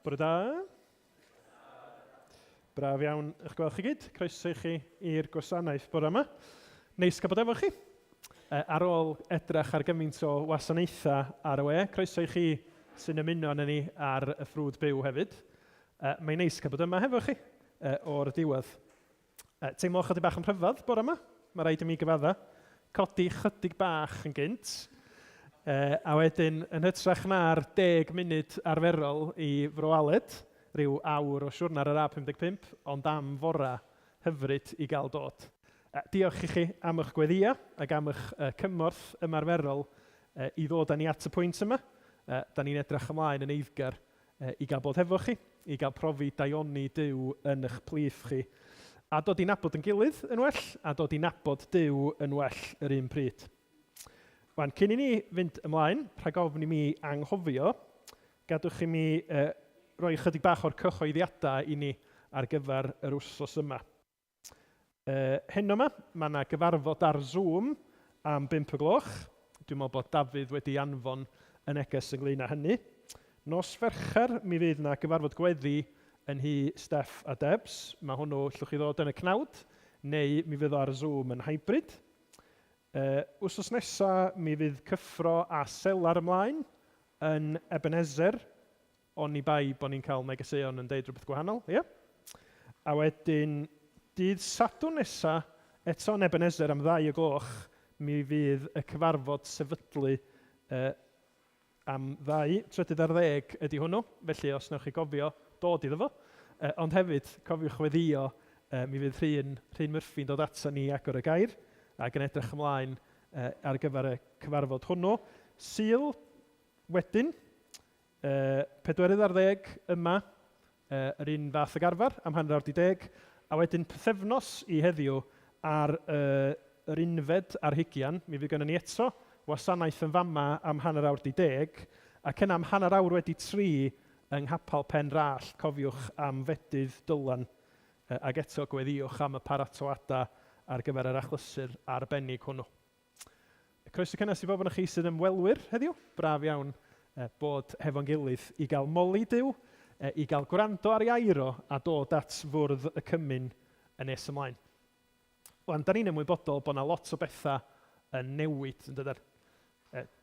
Bore da. Braf iawn eich gweld chi gyd. Croeso i chi i'r gwasanaeth bore yma. Neis cael bod efo chi. E, ar ôl edrach ar gymaint o wasanaethau ar y we, croeso i chi sy'n ymuno â ni ar y ffrwd byw hefyd. E, mae'n neis cael bod yma hefo chi e, o'r diwedd. E, teimlo chydig bach yn rhyfedd bore yma, mae rhaid i mi gyfadda. Codi chydig bach yn gynt, e, a wedyn yn hytrach na'r 10 munud arferol i Fro Aled, rhyw awr o siwrna ar yr A55, ond am fora hyfryd i gael dod. E, diolch i chi am eich gweddïau ac am eich e, cymorth ymarferol e, i ddod â ni at y pwynt yma. E, da ni'n edrych ymlaen yn eiddgar i gael bod hefo chi, i gael profi daioni Duw yn eich plith chi, a dod i nabod yn gilydd yn well, a dod i nabod Duw yn well yr un pryd. Wan, cyn i ni fynd ymlaen, rhag ofn i mi anghofio, gadwch i mi uh, roi chydig bach o'r cyhoeddiadau i ni ar gyfer yr wsos yma. Uh, heno yma, mae yna gyfarfod ar Zoom am 5 o gloch. Dwi'n meddwl bod Dafydd wedi anfon y neges ynglyn â hynny. Nos Fercher, mi fydd yna gyfarfod gweddi yn nhŷ Steff a Debs. Mae hwnnw, llwch chi ddod yn y cnawd, neu mi fydd o ar Zoom yn hybrid. Uh, wsos nesa, mi fydd cyffro a selar ymlaen yn Ebenezer Oni bai bod ni'n cael negeseuon yn deud rhywbeth gwahanol, ie? A wedyn, dydd Sadwrn nesa, eto yn Ebenezer am ddau o gloch, mi fydd y cyfarfod sefydlu uh, am ddau, trydydd ar ddeg ydy hwnnw, felly os newch chi gofio, dod iddo fo. Uh, ond hefyd, cofiwch weddio, uh, mi fydd Rhun, Rhun Murphy'n dod ato ni i agor y gair, ac yn edrych ymlaen uh, ar gyfer y cyfarfod hwnnw. Sul, wedyn, Y pedwerydd ar ddeg yma, yr un fath ag arfer, am hanner awr 'di deg, a wedyn pythefnos i heddiw ar y, yr unfed ar hugian, mi fydd gynnon ni eto wasanaeth yn fama am hanner awr 'di deg, ac yna am hanner awr wedi tri yng Nghapel Pen Rallt, cofiwch am fedydd Dylan, ac eto gweddïwch am y paratoadau ar gyfer yr achlysur arbennig hwnnw. Croeso cynnes i bob un o chi sydd yn ymwelwyr heddiw. Braf iawn bod hefo'n gilydd i gael moli Duw, i gael gwrando ar ei air o a dod at fwrdd y cymun yn nes ymlaen. Wan, da ni'n ymwybodol bod yna lot o bethau yn newid, yn dydyn?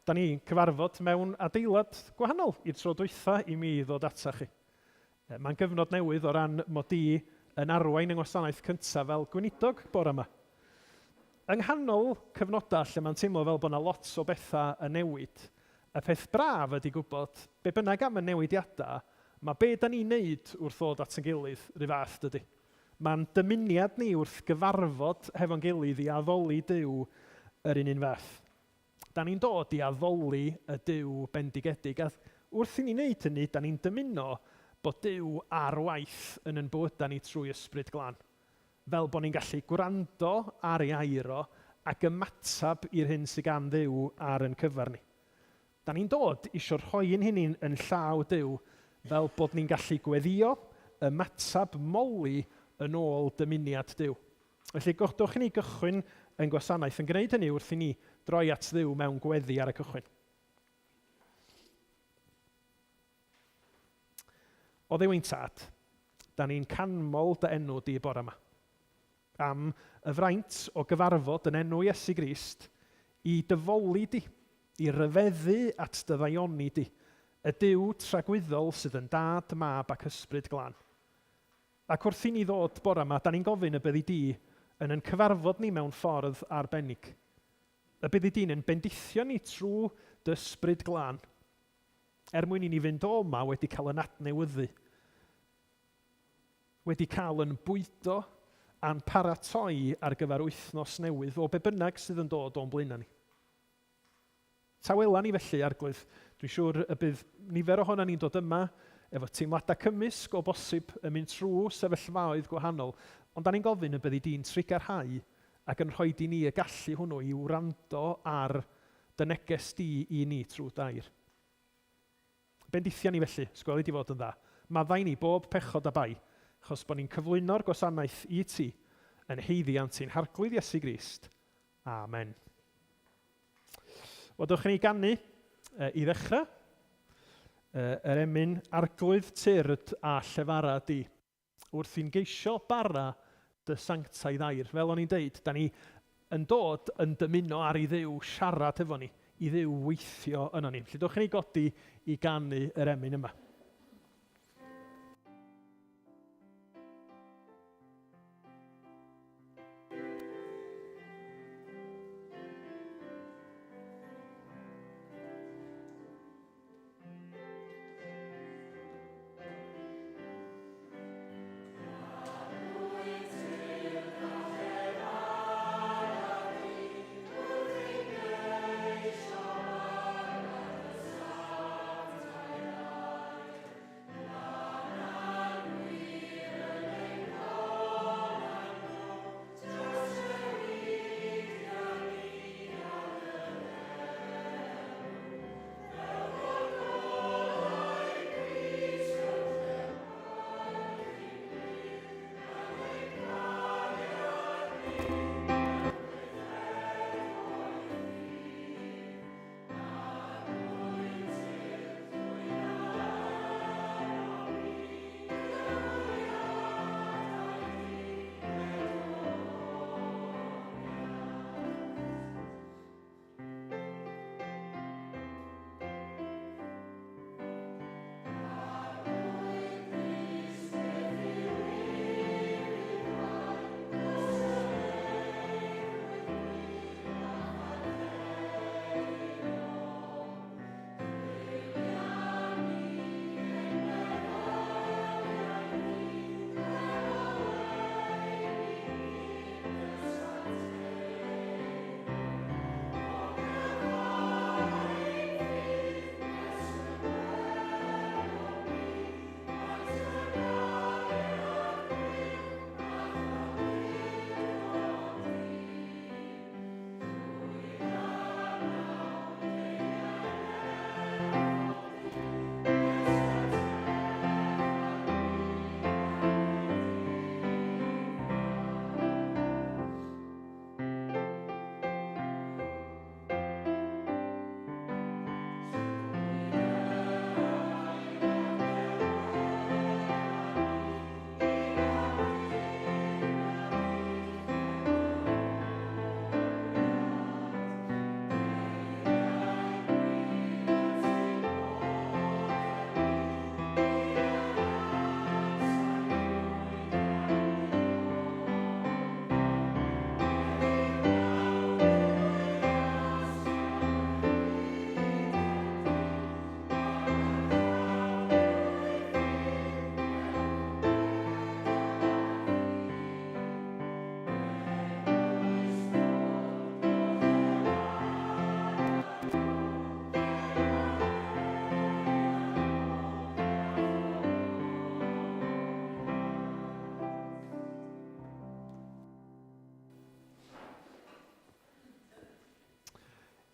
Da ni'n cyfarfod mewn adeilad gwahanol i'r tro dwytha i mi ddod ata chi. Mae'n gyfnod newydd o ran mod i yn arwain yng ngwasanaeth cyntaf fel gweinidog bore yma. Yng nghanol cyfnodau lle mae'n teimlo fel bod 'na lot o bethau yn newid, y peth braf ydy gwybod, be bynnag am y newidiadau, mae be da ni'n neud wrth ddod at ein gilydd 'run fath, dydy? Mae'n dymuniad ni wrth gyfarfod hefo'n gilydd i addoli Duw yr un un fath. Da ni'n dod i addoli y Duw bendigedig, a wrth i ni wneud hynny, da ni'n dymuno bod Duw ar waith yn yn bywydau ni trwy Ysbryd Glân, fel bod ni'n gallu gwrando ar ei air o ac ymateb i'r hyn sydd gan Dduw ar yn cyfer ni. Da ni'n dod isio rhoi ein hunain yn llaw Duw fel bod ni'n gallu gweddïo, ymateb, moli yn ôl dymuniad Duw. Felly, dewch i ni gychwyn ein gwasanaeth yn gwneud hynny wrth i ni droi at Dduw mewn gweddi ar y cychwyn. O Dduw ein Tad, da ni'n canmol dy enw di y bore yma. Am y fraint o gyfarfod yn enw Iesu Grist i dyfoli di, i ryfeddu at dy ddaioni di, y Duw tragwyddol sydd yn Dad, Mab ac Ysbryd Glân. Ac wrth i ni ddod bore 'ma, da ni'n gofyn y byddi di yn yn cyfarfod ni mewn ffordd arbennig. Y byddi di'n yn bendithio ni trwy dy Ysbryd Glân, er mwyn i ni fynd o 'ma wedi cael yn adnewyddu, wedi cael yn bwydo a'n paratoi ar gyfer wythnos newydd o be bynnag sydd yn dod o'n blaenau ni. Tawela ni felly, Arglwydd. Dwi'n siŵr y bydd nifer ohonan ni'n dod yma efo teimladau cymysg o bosib yn mynd trwy sefyllfaoedd gwahanol, ond da ni'n gofyn y byddi di'n trugarhau ac yn rhoi di ni y gallu hwnnw i wrando ar dy neges di i ni trwy dair. Bendithia ni felly, os gweli di fod yn dda. Maddau ni bob pechod a bai, achos bod ni'n cyflwyno'r gwasanaeth i ti yn haeddiant ein Harglwydd Iesu Grist. Amen. Wel, dewch i ni ganu i ddechrau. Yr emyn Arglwydd tyrd a llefara di. Wrth i'n geisio bara dy sanctaidd air. Fel o'n i'n deud, da ni yn dod yn dymuno ar i Dduw siarad efo ni, i Dduw weithio yno ni. Felly dowch i ni godi i ganu yr emyn yma.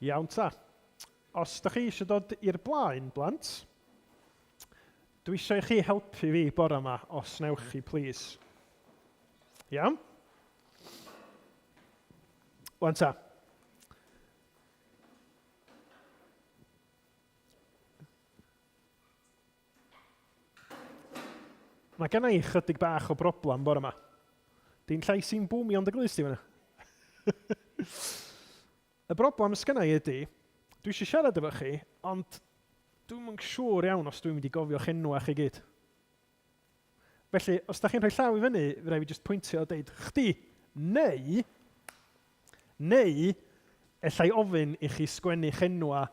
Iawn ta. Os da chi eisiau dod i'r blaen, blant, dwi eisiau i chi helpu fi bore yma, os newch chi, please. Iawn? Wan ta. Mae gen i chydig bach o broblem bore yma. Di'n llais i'n bwmio yn dy glust i fyna. Y broblem sgynna i ydy, dwi eisiau siarad efo chi, ond dwi'm yn siŵr iawn os dwi'n mynd i gofio'ch enwau chi gyd. Felly, os da chi'n rhoi llaw i fyny, fe rai fi jyst pwyntio a deud, chdi, neu, neu, ella i ofyn i chi sgwennu'ch enwau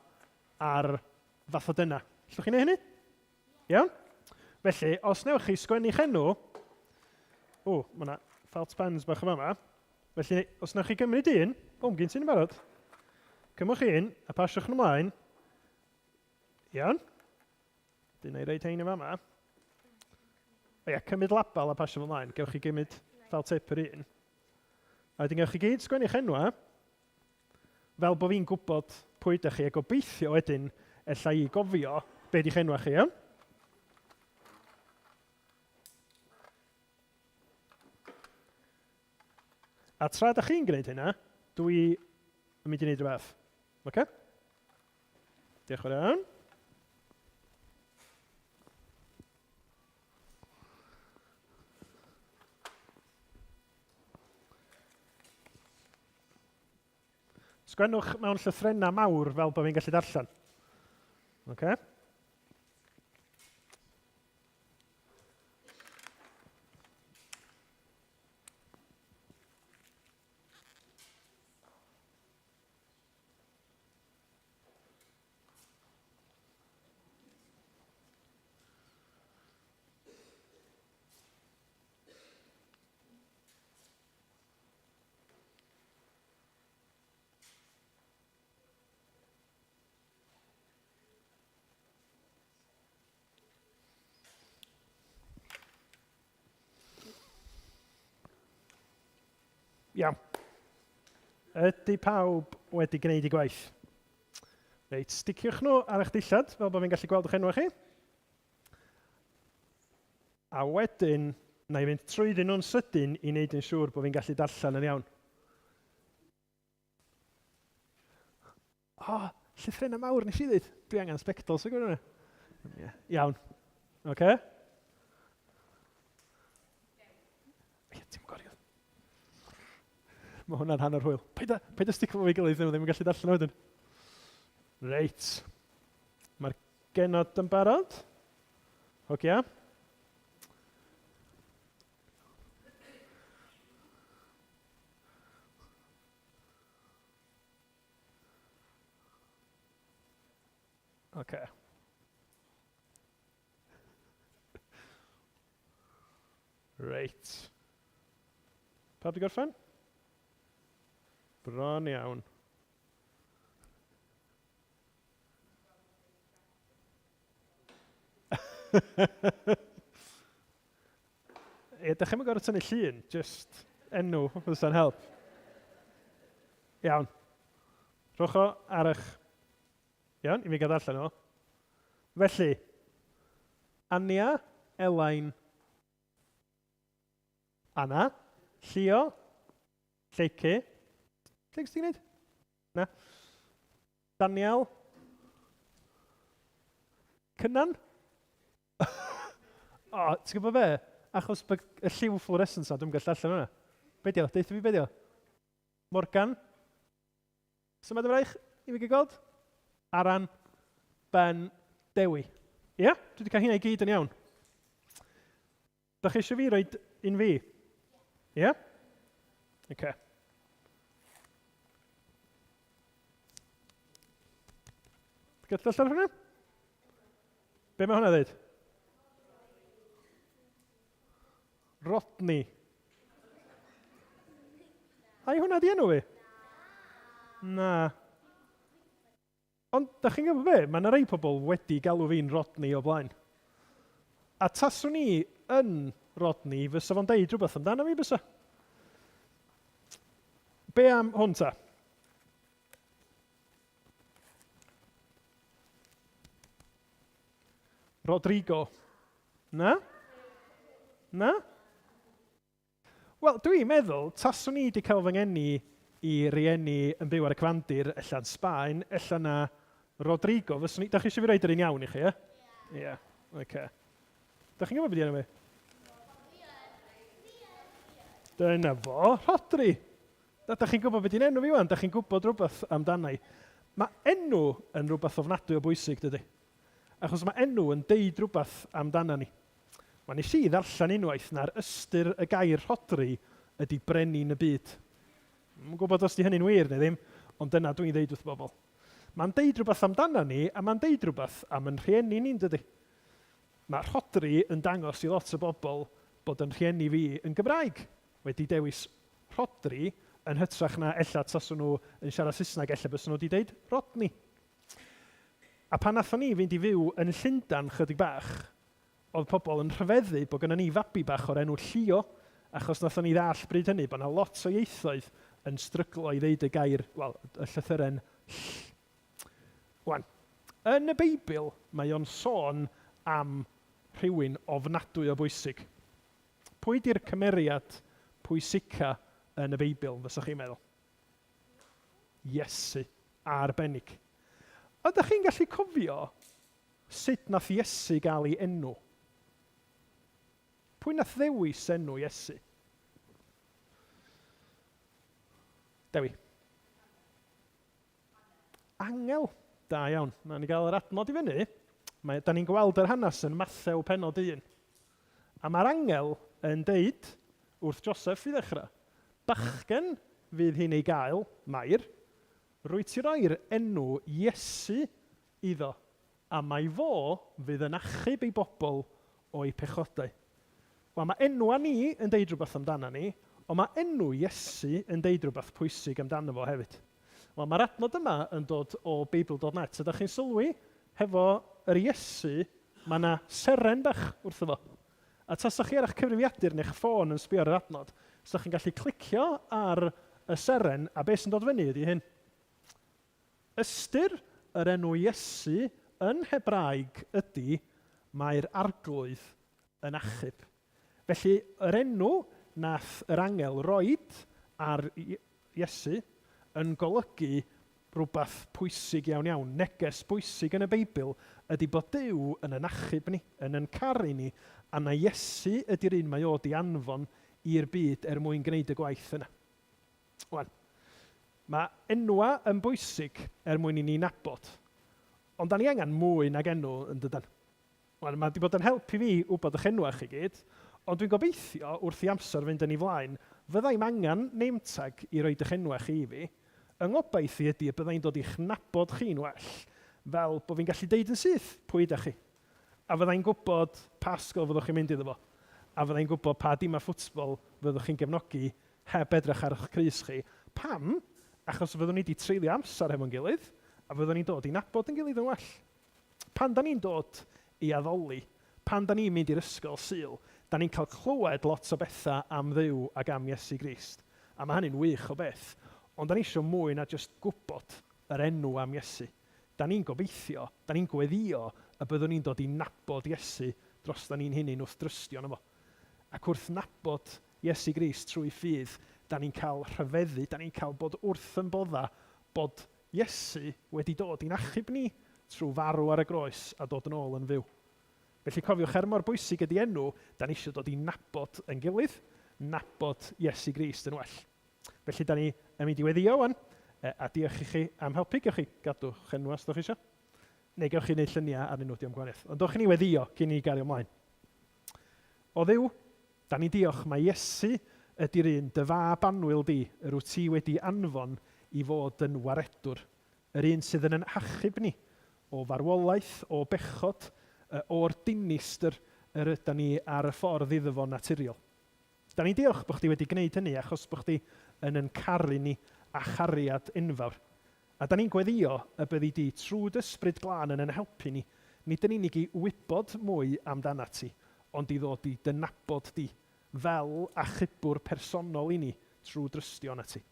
ar fathodynnau. Allwch chi wneud hynny? Iawn? Felly, os newch chi sgwennu'ch enw, o, mae yna felt pens bach yma yma. Felly, os newch chi gymryd un, o, mae gen ti'n barod. Cymwch un a pasiwch nhw ymlaen. Iawn? Dyn ei reid hein yn fama. O ia, cymryd label a pasio fo ymlaen. Gewch chi gymryd fel tip yr un. A wedyn gewch chi gyd sgwennu'ch enwa, fel bod fi'n gwybod pwy ydych chi, a gobeithio wedyn ella i gofio be di'ch enwa chi, iawn? A tra ydych chi'n gwneud hynna, dwi yn mynd i wneud rhywbeth. Oce? Diolch yn fawr iawn. Sgwennwch mewn llythrennau mawr fel bod fi'n gallu darllen. Okay? Iawn. Ydy pawb wedi gwneud eu gwaith? Reit, sticiwch nhw ar eich dillad, fel bod fi'n gallu gweld eich enwau chi. A wedyn, na i fynd trwyddyn nhw'n sydyn i wneud yn siŵr bod fi'n gallu darllen yn iawn. O, oh, llythrennau mawr nes i ddweud. Dwi angen sbectols o gwir yna. Yeah. Iawn. Oce. Okay. Ie, ti'n gorio. Mae hwnna'n hanner hwyl. Paid a, paid a sticio fo i gilydd, ddim yn gallu darllen o wedyn. Reit. Mae'r genod yn barod. Hogia. Oce. Reit. Pawb di gorffen? Bron iawn. Ie, da chi'm yn gorfod tynnu llun, just enw fysa'n help. Iawn. Rhowch o ar eich... Iawn, i mi gael darllen o. Felly, Ania, Elain, Anna, Llio, Lleucu. Lleucu ti'n gwneud? Na. Daniel? Cynan? O, ti'n gwybod be? Achos bod y lliw fluorescence na, dwi'n gallu darllen hwnna. Be di o? Deutha fi be di o? Morgan? Symud y fraich i fi gael gweld? Aran, Ben, Dewi. Ie? Yeah? Dwi wedi cael hynna i gyd yn iawn. Da chi eisiau fi roed un fi? Ie? Yeah? Okay. Gallu darllen hwnna? Be mae hwnna dweud? Rodney. Ai hwnna di enw fi? Na. Ond, da chi'n gwybod be? Mae yna rai pobl wedi galw fi'n Rodney o blaen. A taswn i yn Rodney, fysa fo'n deud rhywbeth amdano fi, bysa? Be am hwn ta? Rodrigo. Na? Na? Wel, dwi'n meddwl, taswn i 'di cael fy ngeni i rieni yn byw ar y cyfandir, ella yn Sbaen, ella na Rodrigo, fyswn i... Dach chi eisiau fi roid yr un iawn i chi, ie? Ie. Ie, oce. Dach chi'n gwybod beth 'di enw fi? Dyna fo, Rhodri! Da, dach chi'n gwybod beth di'n enw fi wan, dach chi'n gwybod rhywbeth amdana i. Mae enw yn rhywbeth ofnadwy o bwysig, dydy? Achos mae enw yn deud rhywbeth amdana ni. Wel, nes i ddarllen unwaith na'r ystyr y gair rhodri ydy brenin y byd. Dwi'm yn gwybod os 'di hynny'n wir neu ddim, ond dyna dwi'n ddeud wrth bobl. Mae'n deud rhywbeth amdana ni, a mae'n deud rhywbeth am yn rhieni ni'n dydy? Mae rhodri yn dangos i lot o bobl bod yn rhieni fi yn Gymraeg, wedi dewis Rhodri yn hytrach na ella taswn nhw yn siarad Saesneg ella bysen nhw wedi deud Rodney. A pan nathon ni fynd i fyw yn Llundain chydig bach, oedd pobl yn rhyfeddu bod gynnon ni fabi bach o'r enw Llio, achos nathon ni ddallt bryd hynny bod 'na lot o ieithoedd yn stryglo i ddeud y gair, wel, y llythyren ll. Wan, yn y Beibl mae o'n sôn am rhywun ofnadwy o bwysig. Pwy 'di'r cymeriad pwysica yn y Beibl, fysa chi'n meddwl? Iesu. Arbennig. Ydych chi'n gallu cofio sut nath Iesu gael ei enw? Pwy nath ddewis enw Iesu? Dewi. Angel. Da iawn. Na ni gael yr adnod i fyny. Mae, da ni'n gweld yr hanes yn Mathew penod 1. A mae'r angel yn deud wrth Joseph i ddechrau, bachgen fydd hi'n ei gael, Mair, rwyt ti roi'r enw Iesu iddo, a mai fo fydd yn achub ei bobl o'u pechodau. Wel, mae enwa ni yn deud rhywbeth amdana ni, ond mae enw Iesu yn deud rhywbeth pwysig amdano fo hefyd. Wel, mae'r adnod yma yn dod o Beibl.net. Ydych chi'n sylwi, hefo yr Iesu, mae yna seren bach wrtho fo. A tasach chi ar eich cyfrifiadur neu'ch ffôn yn sbio ar yr adnod, 'sach chi'n gallu clicio ar y seren, a beth sy'n dod fyny ydy hyn. Ystyr yr enw Iesu yn Hebraeg ydy Mae'r Arglwydd yn achub. Felly, yr enw nath yr angel roid ar Iesu yn golygu rhywbeth pwysig iawn iawn. Neges bwysig yn y Beibl ydy bod Duw yn yn achub ni, yn yn caru ni, a na Iesu ydy'r un mae o 'di anfon i'r byd er mwyn gwneud y gwaith yna. Wan, mae enwa yn bwysig er mwyn i ni nabod, ond da ni angen mwy nag enw yn dydan? Wan, mae wedi bod yn help i fi wybod eich enwa chi gyd, ond dwi'n gobeithio wrth i amser fynd yn ei flaen, fydda i'm angen name tag i roid eich enwa chi i fi. Yng ngobaith i ydy y bydda i'n dod i'ch nabod chi'n well, fel bod fi'n gallu deud yn syth pwy ydach chi. A fydda i'n gwybod pa ysgol fyddwch chi'n mynd iddo fo. A fydda i'n gwybod pa dimau ffwtbol fyddwch chi'n gefnogi heb edrych ar eich crys chi. Pam? Achos fyddwn ni 'di treulio amser hefo'n gilydd, a fyddwn ni'n dod i nabod yn gilydd yn well. Pan 'da ni'n dod i addoli, pan 'da ni'n mynd i'r ysgol Sul, 'da ni'n cael clywed lot o bethau am Dduw ac am Iesu Grist. A mae hynny'n wych o beth. Ond 'da ni isio mwy na jyst gwybod yr enw am Iesu. 'Da ni'n gobeithio, 'da ni'n gweddïo y byddwn ni'n dod i nabod Iesu drosta ni'n hunain wrth drystio yno fo. Ac wrth nabod Iesu Grist trwy ffydd, da ni'n cael rhyfeddu, da ni'n cael bod wrth yn bodda bod Iesu wedi dod i'n achub ni trwy farw ar y groes a dod yn ôl yn fyw. Felly cofiwch, er mor bwysig ydy enw, da ni eisiau dod i nabod yn gilydd, nabod Iesu Grist yn well. Felly da ni yn mynd i weddio wan, a diolch i chi am helpu. Gewch chi gadw'ch enw os ydych chi eisiau. Neu gewch chi wneud lluniau arnyn nhw, diolch gwahaniaeth. Ond dowch i ni weddio cyn i ni gario ymlaen. O Dduw, da ni'n diolch mai Iesu ydy'r un, dy fab annwyl di, yr wyt ti wedi anfon i fod yn waredwr, yr un sydd yn yn hachub ni o farwolaeth, o bechod, o'r dinistr yr ydan ni ar y ffordd iddo fo'n naturiol. Da ni'n diolch bod chdi wedi gwneud hynny achos bod chdi yn yn caru ni â chariad enfawr. A da ni'n gweddïo y byddi di trwy dy Ysbryd Glân yn yn helpu ni, nid yn unig i wybod mwy amdanat ti, ond i ddod i dy nabod di, fel achubwr personol i ni trwy drystio ynat ti.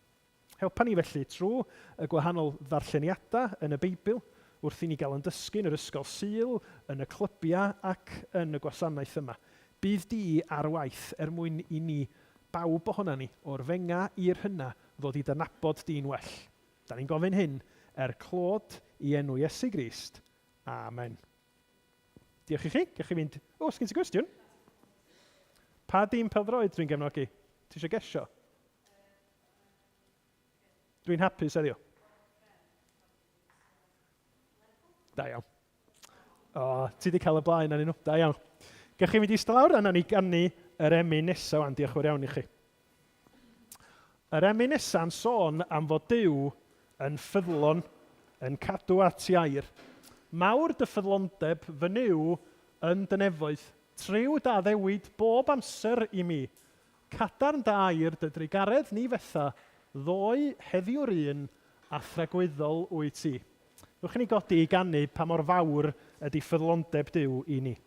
Helpa ni felly trwy y gwahanol ddarlleniadau yn y Beibl, wrth i ni gael yn dysgu yn yr ysgol Sul, yn y clybiau ac yn y gwasanaeth yma. Bydd di ar waith er mwyn i ni, bawb ohona ni, o'r fenga i'r hyna, ddod i dy nabod di'n well. Da ni'n gofyn hyn er clod i enw Iesu Grist. Amen. Diolch i chi. Gewch chi fynd... O, sgyn ti gwestiwn? Pa dîm pêl-droed dwi'n gefnogi? Ti eisiau gesio? Dwi'n hapus heddiw. Da iawn. O, ti wedi cael y blaen arnyn nhw. Da iawn. Gewch chi fynd i eistedd lawr a nawn ni ganu yr emyn nesaf wan. Diolch yn fawr iawn i chi. Yr emyn nesa'n sôn am fod Duw yn ffyddlon, yn cadw at ei air. Mawr dy ffyddlondeb, fy Nuw, yn dy nefoedd. Triw dy addewid bob amser i mi. Cadarn dy air, dy drugaredd ni fetha, ddoe, heddiw'r un, a thragwyddol wyt ti. Ewch i ni godi i ganu pa mor fawr ydy ffyddlondeb Duw i ni.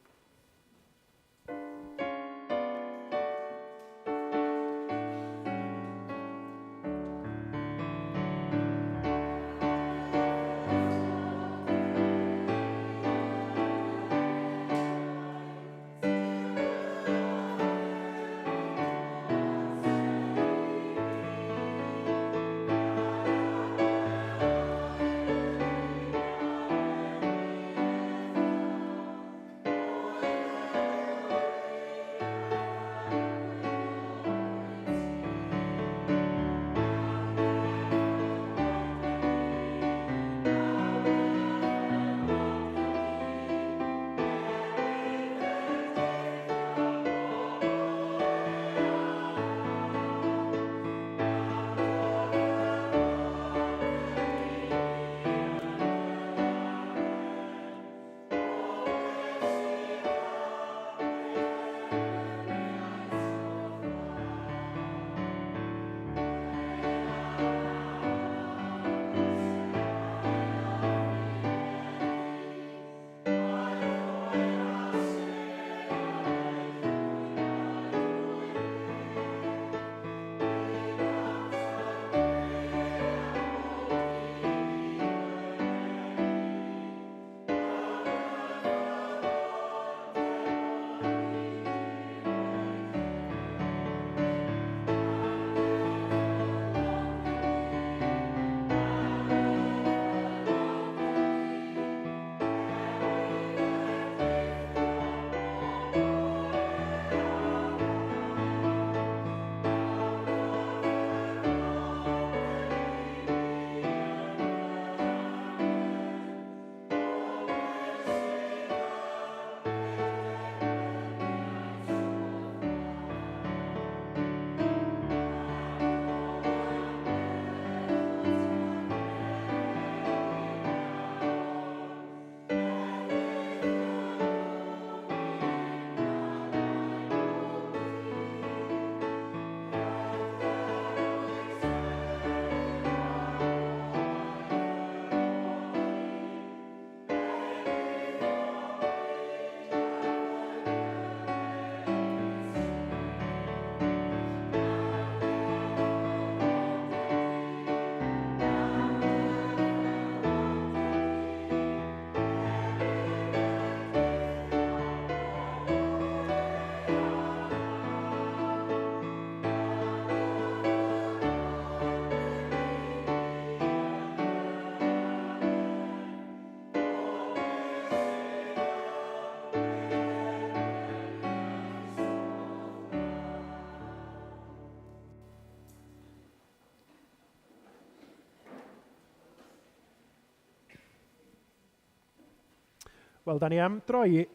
Wel, da ni am droi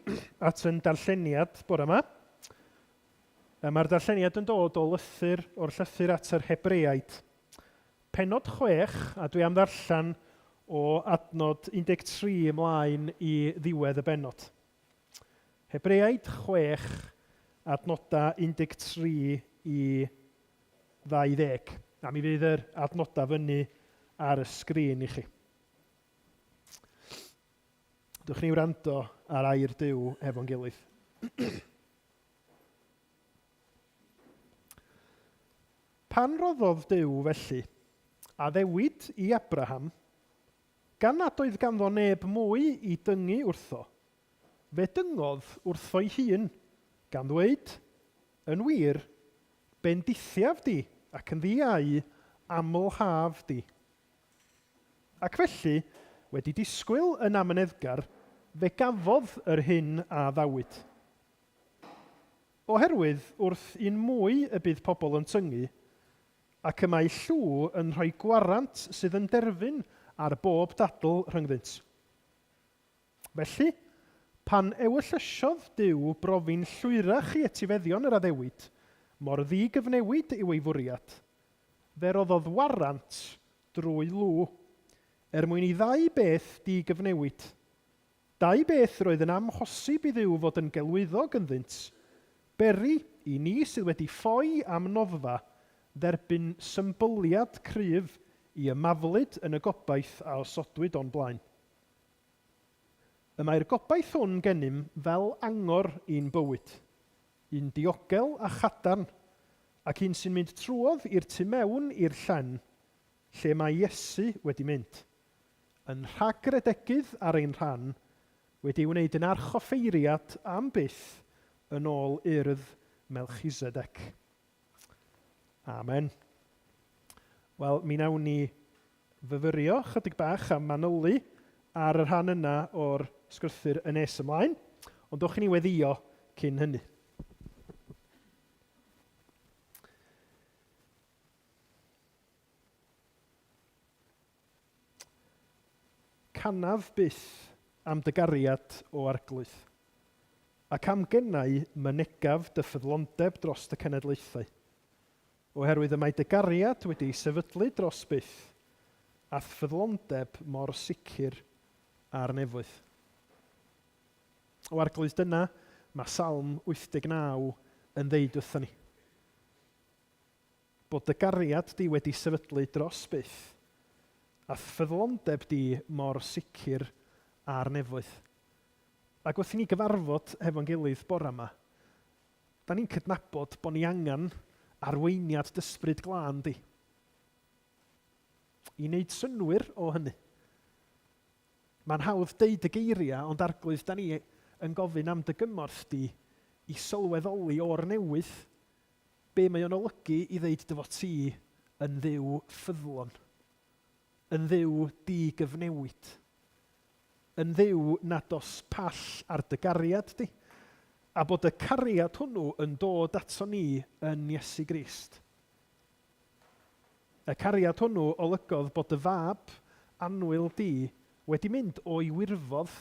at yn darlleniad bore yma. Mae'r darlleniad yn dod o lythyr, o'r llythyr at yr Hebreaid. Pennod 6, a dwi am ddarllen o adnod 13 ymlaen i ddiwedd y bennod. Hebreaid 6, adnodau 13 i 20. A mi fydd yr adnodau fyny ar y sgrin i chi. Dwch ni wrando ar air Duw efo'n gilydd. Pan roddodd Duw felly addewid i Abraham, gan nad oedd ganddo neb mwy i dyngu wrtho, fe dyngodd wrtho'i hun, gan ddweud, Yn wir, bendithiaf di, ac yn ddi-au amlhaf di. Ac felly, wedi disgwyl yn amyneddgar, fe gafodd yr hyn a addawyd. Oherwydd wrth un mwy y bydd pobl yn tyngu, ac y mae llw yn rhoi gwarant sydd yn derfyn ar bob dadl rhyngddynt. Felly, pan ewyllysiodd Duw brofi'n llwyrach i etifeddion yr addewid, mor ddi-gyfnewid yw ei fwriad, fe roddodd warant drwy lw, er mwyn i ddau beth di-gyfnewid, Dau beth yr oedd yn amhosib i Dduw fod yn gelwyddog ynddynt, beri i ni sydd wedi ffoi am noddfa dderbyn symbyliad cryf i ymaflyd yn y gobaith a osodwyd o'n blaen. Y mae'r gobaith hwn gennym fel angor i'n bywyd, un diogel a chadarn, ac un sy'n mynd trwodd i'r tu mewn i'r llen lle mae Iesu wedi mynd. yn rhagredegydd ar ein rhan, wedi ei wneud yn archoffeiriad am byth yn ôl urdd Melchisedec. Amen. Wel, mi wnawn ni fyfyrio chydig bach a manylu ar y rhan yna o'r sgrythyr yn nes ymlaen, ond dowch i ni weddio cyn hynny. Canaf byth am dy gariad, O Arglwydd, ac am gennau mynegaf dy ffyddlondeb dros y cenedlaethau. Oherwydd y mae dy gariad wedi ei sefydlu dros byth, a'th ffyddlondeb mor sicr â'r nefoedd. O Arglwydd, dyna mae Salm 89 yn ddeud wrthon ni. Bod dy gariad di wedi sefydlu dros byth, a'th ffyddlondeb di mor sicr â'r nefoedd. Ac wrth i ni gyfarfod hefo'n gilydd bore 'ma, da ni'n cydnabod bod ni angen arweiniad d'Ysbryd Glân di i wneud synnwyr o hynny. Mae'n hawdd deud y geiriau, ond Arglwydd, da ni yn gofyn am dy gymorth di i sylweddoli o'r newydd Be mae o'n olygu i ddeud dy fod ti yn Dduw ffyddlon? Yn Dduw di-gyfnewid? Yn Dduw nad oes pall ar dy gariad di, a bod y cariad hwnnw yn dod ato ni yn Iesu Grist? Y cariad hwnnw olygodd bod dy fab annwyl di wedi mynd o'i wirfodd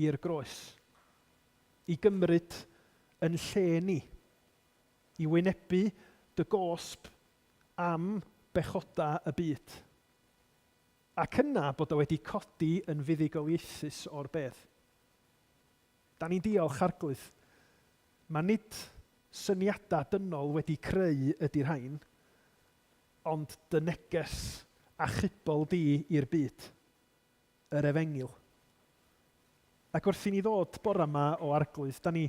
i'r groes, i gymryd yn lle ni. I wynebu dy gosb am bechodau y byd. Ac yna bod o wedi codi yn fuddugoliaethus o'r bedd. Da ni'n diolch, Arglwydd. Mae nid syniadau dynol wedi creu ydy'r rhain, ond dy neges achubol di i'r byd. yr Efengyl. Ac wrth i ni ddod bore 'ma o Arglwydd, da ni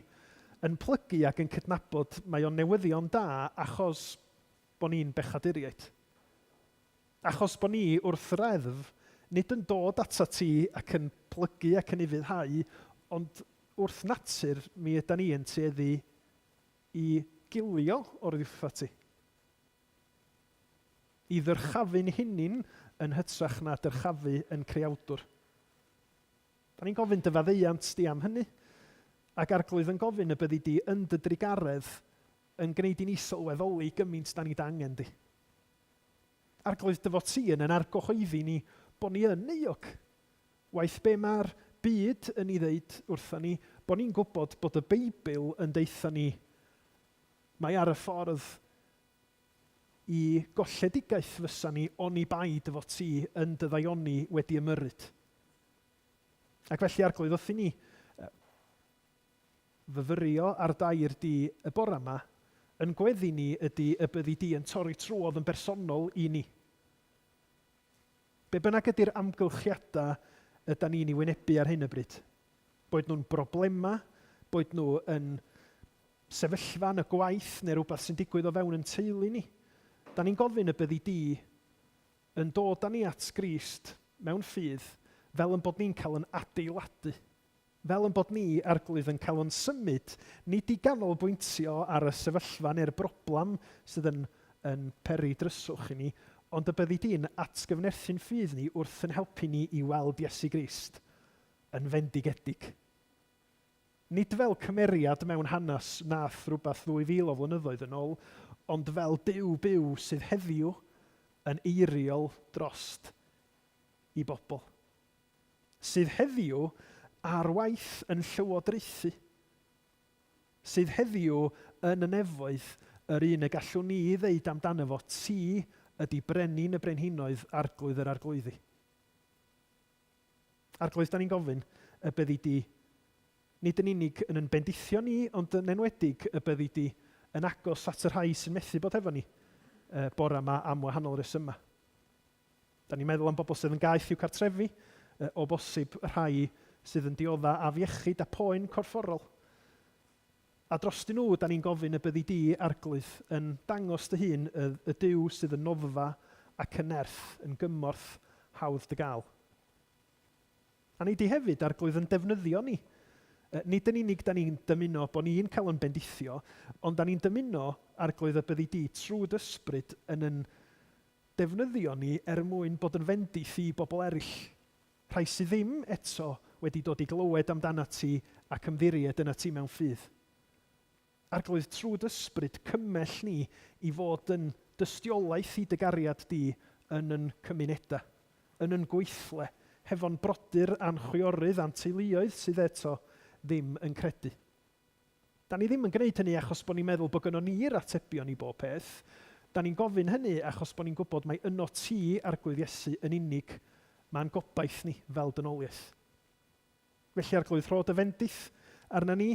yn plygu ac yn cydnabod mae o'n newyddion da achos bo ni'n bechaduriaid. Achos bo ni wrth reddf nid yn dod atat ti ac yn plygu ac yn ufuddhau, ond wrth natur mi ydan ni yn tueddu i gilio o'r wrthat ti. I ddyrchafu'n hunin yn hytrach na dyrchafu yn Creawdwr. Da ni'n gofyn dy faddeuant di am hynny, ac Arglwydd yn gofyn y byddi di yn dy drugaredd yn gwneud i ni sylweddoli gymaint da ni dy angen di. Arglwydd, dy fod ti yn yn argyhoeddi ni bod ni yn euog. Waeth be mae'r byd yn ei ddeud wrtha ni, bod ni'n gwybod bod y Beibl yn deutha ni mai ar y ffordd i golledigaeth fysa ni oni bai dy fod ti yn dy ddaioni wedi ymyrryd. Ac felly, Arglwydd, wrth i ni fyfyrio ar dair di y bore yma, yn gweddi ni ydy y byddi di yn torri trwodd yn bersonol i ni. Be bynnag ydy'r amgylchiadau ydan ni'n ei wynebu ar hyn o bryd, boed nhw'n broblemau, boed nhw yn sefyllfa yn y gwaith neu rywbeth sy'n digwydd o fewn yn teulu ni, da ni'n gofyn y byddi di yn dod â ni at Grist mewn ffydd fel yn bod ni'n cael yn adeiladu, fel yn bod ni, Arglwydd, yn cael yn symud, nid i ganolbwyntio ar y sefyllfa neu'r broblem sydd yn, yn peri dryswch i ni, ond y byddi di'n atgyfnerthu'n ffydd ni wrth yn helpu ni i weld Iesu Grist yn fendigedig. Nid fel cymeriad mewn hanes nath rhywbeth 2000 o flynyddoedd yn ôl, ond fel Duw byw sydd heddiw yn eiriol drost i bobl. Sydd heddiw ar waith yn llywodraethu. Sydd heddiw yn y nefoedd, yr un y gallwn ni ddeud amdano fo, Ti ydy Brenin y brenhinoedd, Arglwydd yr arglwyddi. Arglwydd, da ni'n gofyn y byddi di nid yn unig yn yn bendithio ni, ond yn enwedig y byddi di yn agos at y rhai sy'n methu bod efo ni bore yma am wahanol resymau. Da ni'n meddwl am bobl sydd yn gaeth i'w cartrefi, o bosib rhai sydd yn diodda afiechyd a poen corfforol. A drostyn nhw, da ni'n gofyn y byddi di, Arglwydd, yn dangos dy hun, y, y Duw sydd yn noddfa ac yn nerth, yn gymorth hawdd dy gael. A nei di hefyd, Arglwydd, yn defnyddio ni. Nid yn unig da ni'n dymuno bod ni'n cael yn bendithio, ond da ni'n dymuno, Arglwydd, y byddi di, trwy dy ysbryd, yn yn defnyddio ni er mwyn bod yn fendith i bobl eraill. Rhai sydd ddim eto wedi dod i glywed amdanat ti ac ymddiried ynat ti mewn ffydd. Arglwydd, trwy dy ysbryd, cymell ni i fod yn dystiolaeth i dy gariad di yn yn cymunedau, yn yn gweithle, hefo'n brodyr a'n chwiorydd a'n teuluoedd sydd eto ddim yn credu. Da ni ddim yn gwneud hynny achos bod ni'n meddwl bod gynnon ni'r atebion i bob peth. Da ni'n gofyn hynny achos bod ni'n gwybod mai yno ti, Arglwydd Iesu, yn unig mae'n gobaith ni fel dynoliaeth. Felly, Arglwydd, rho dy fendith arna ni.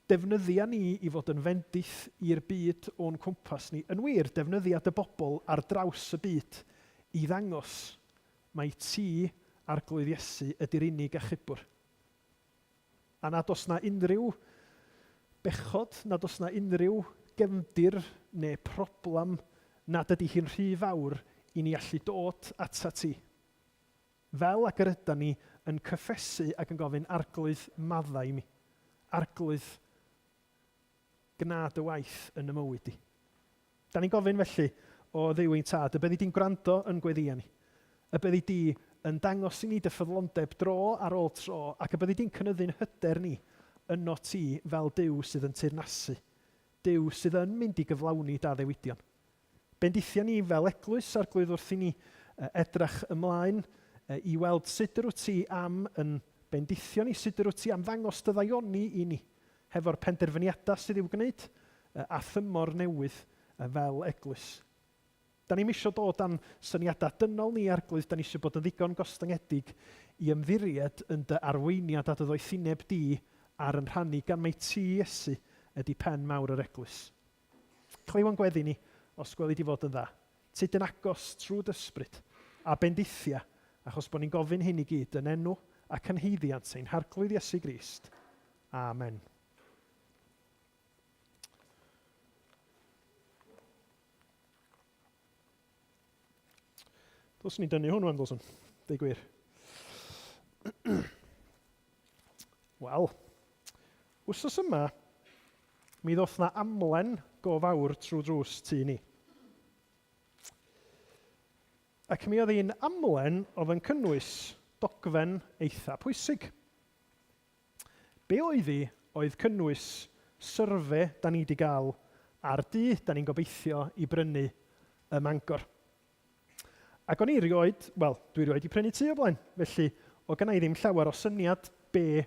Defnyddia ni i fod yn fendith i'r byd o'n cwmpas ni. Yn wir, defnyddia dy bobl ar draws y byd i ddangos mai ti, Arglwydd Iesu, ydy'r unig achubwr. A nad oes 'na unrhyw bechod, nad oes 'na unrhyw gefndir neu problem nad ydy hi'n rhy fawr i ni allu dod atat ti. Fel ag yr ydan ni yn cyffesu ac yn gofyn, Arglwydd, maddau i mi. Arglwydd, gwna dy waith yn y mywyd i. Da ni'n gofyn felly, o Dduw ein Tad, y byddi di'n gwrando yn gweddïau ni, y byddi di yn dangos i ni dy ffyddlondeb dro ar ôl tro, ac y byddi di'n cynyddu'n hyder ni yno ti fel Duw sydd yn teyrnasu, Duw sydd yn mynd i gyflawni dy addewidion. Bendithia ni fel eglwys, Arglwydd, wrth i ni edrach ymlaen i weld sut yr wyt ti am yn bendithio ni, sut yr wyt ti am ddangos dy ddaioni i ni, hefo'r penderfyniadau sydd i'w gwneud a thymor newydd fel eglwys. Da ni'm isio dod â'n syniadau dynol ni, Arglwydd, da ni eisiau bod yn ddigon gostyngedig i ymddiried yn dy arweiniad a dy ddoethineb di ar yn rhan ni, gan mai ti, Iesu, ydy pen mawr yr eglwys. Clyw ein gweddi ni, os gweli di fod yn dda. Tyd yn agos trwy dy ysbryd, a bendithia, achos bod ni'n gofyn hyn i gyd yn enw ac yn haeddiant ein Harglwydd Iesu Grist. Amen. Dylswn i dynnu hwn wan, dylswn. Deu gwir. Wel, wsos yma, mi ddoth na amlen go fawr trwy drws tŷ ni. Ac mi oedd hi'n amlen oedd yn cynnwys dogfen eitha pwysig. Be oedd hi oedd cynnwys syrfe da ni 'di gael ar dŷ da ni'n gobeithio i brynu ym Mangor. Ac o'n i rioed, wel, dwi rioed 'di prynu tŷ o blaen, felly Oedd gynna i ddim llawer o syniad be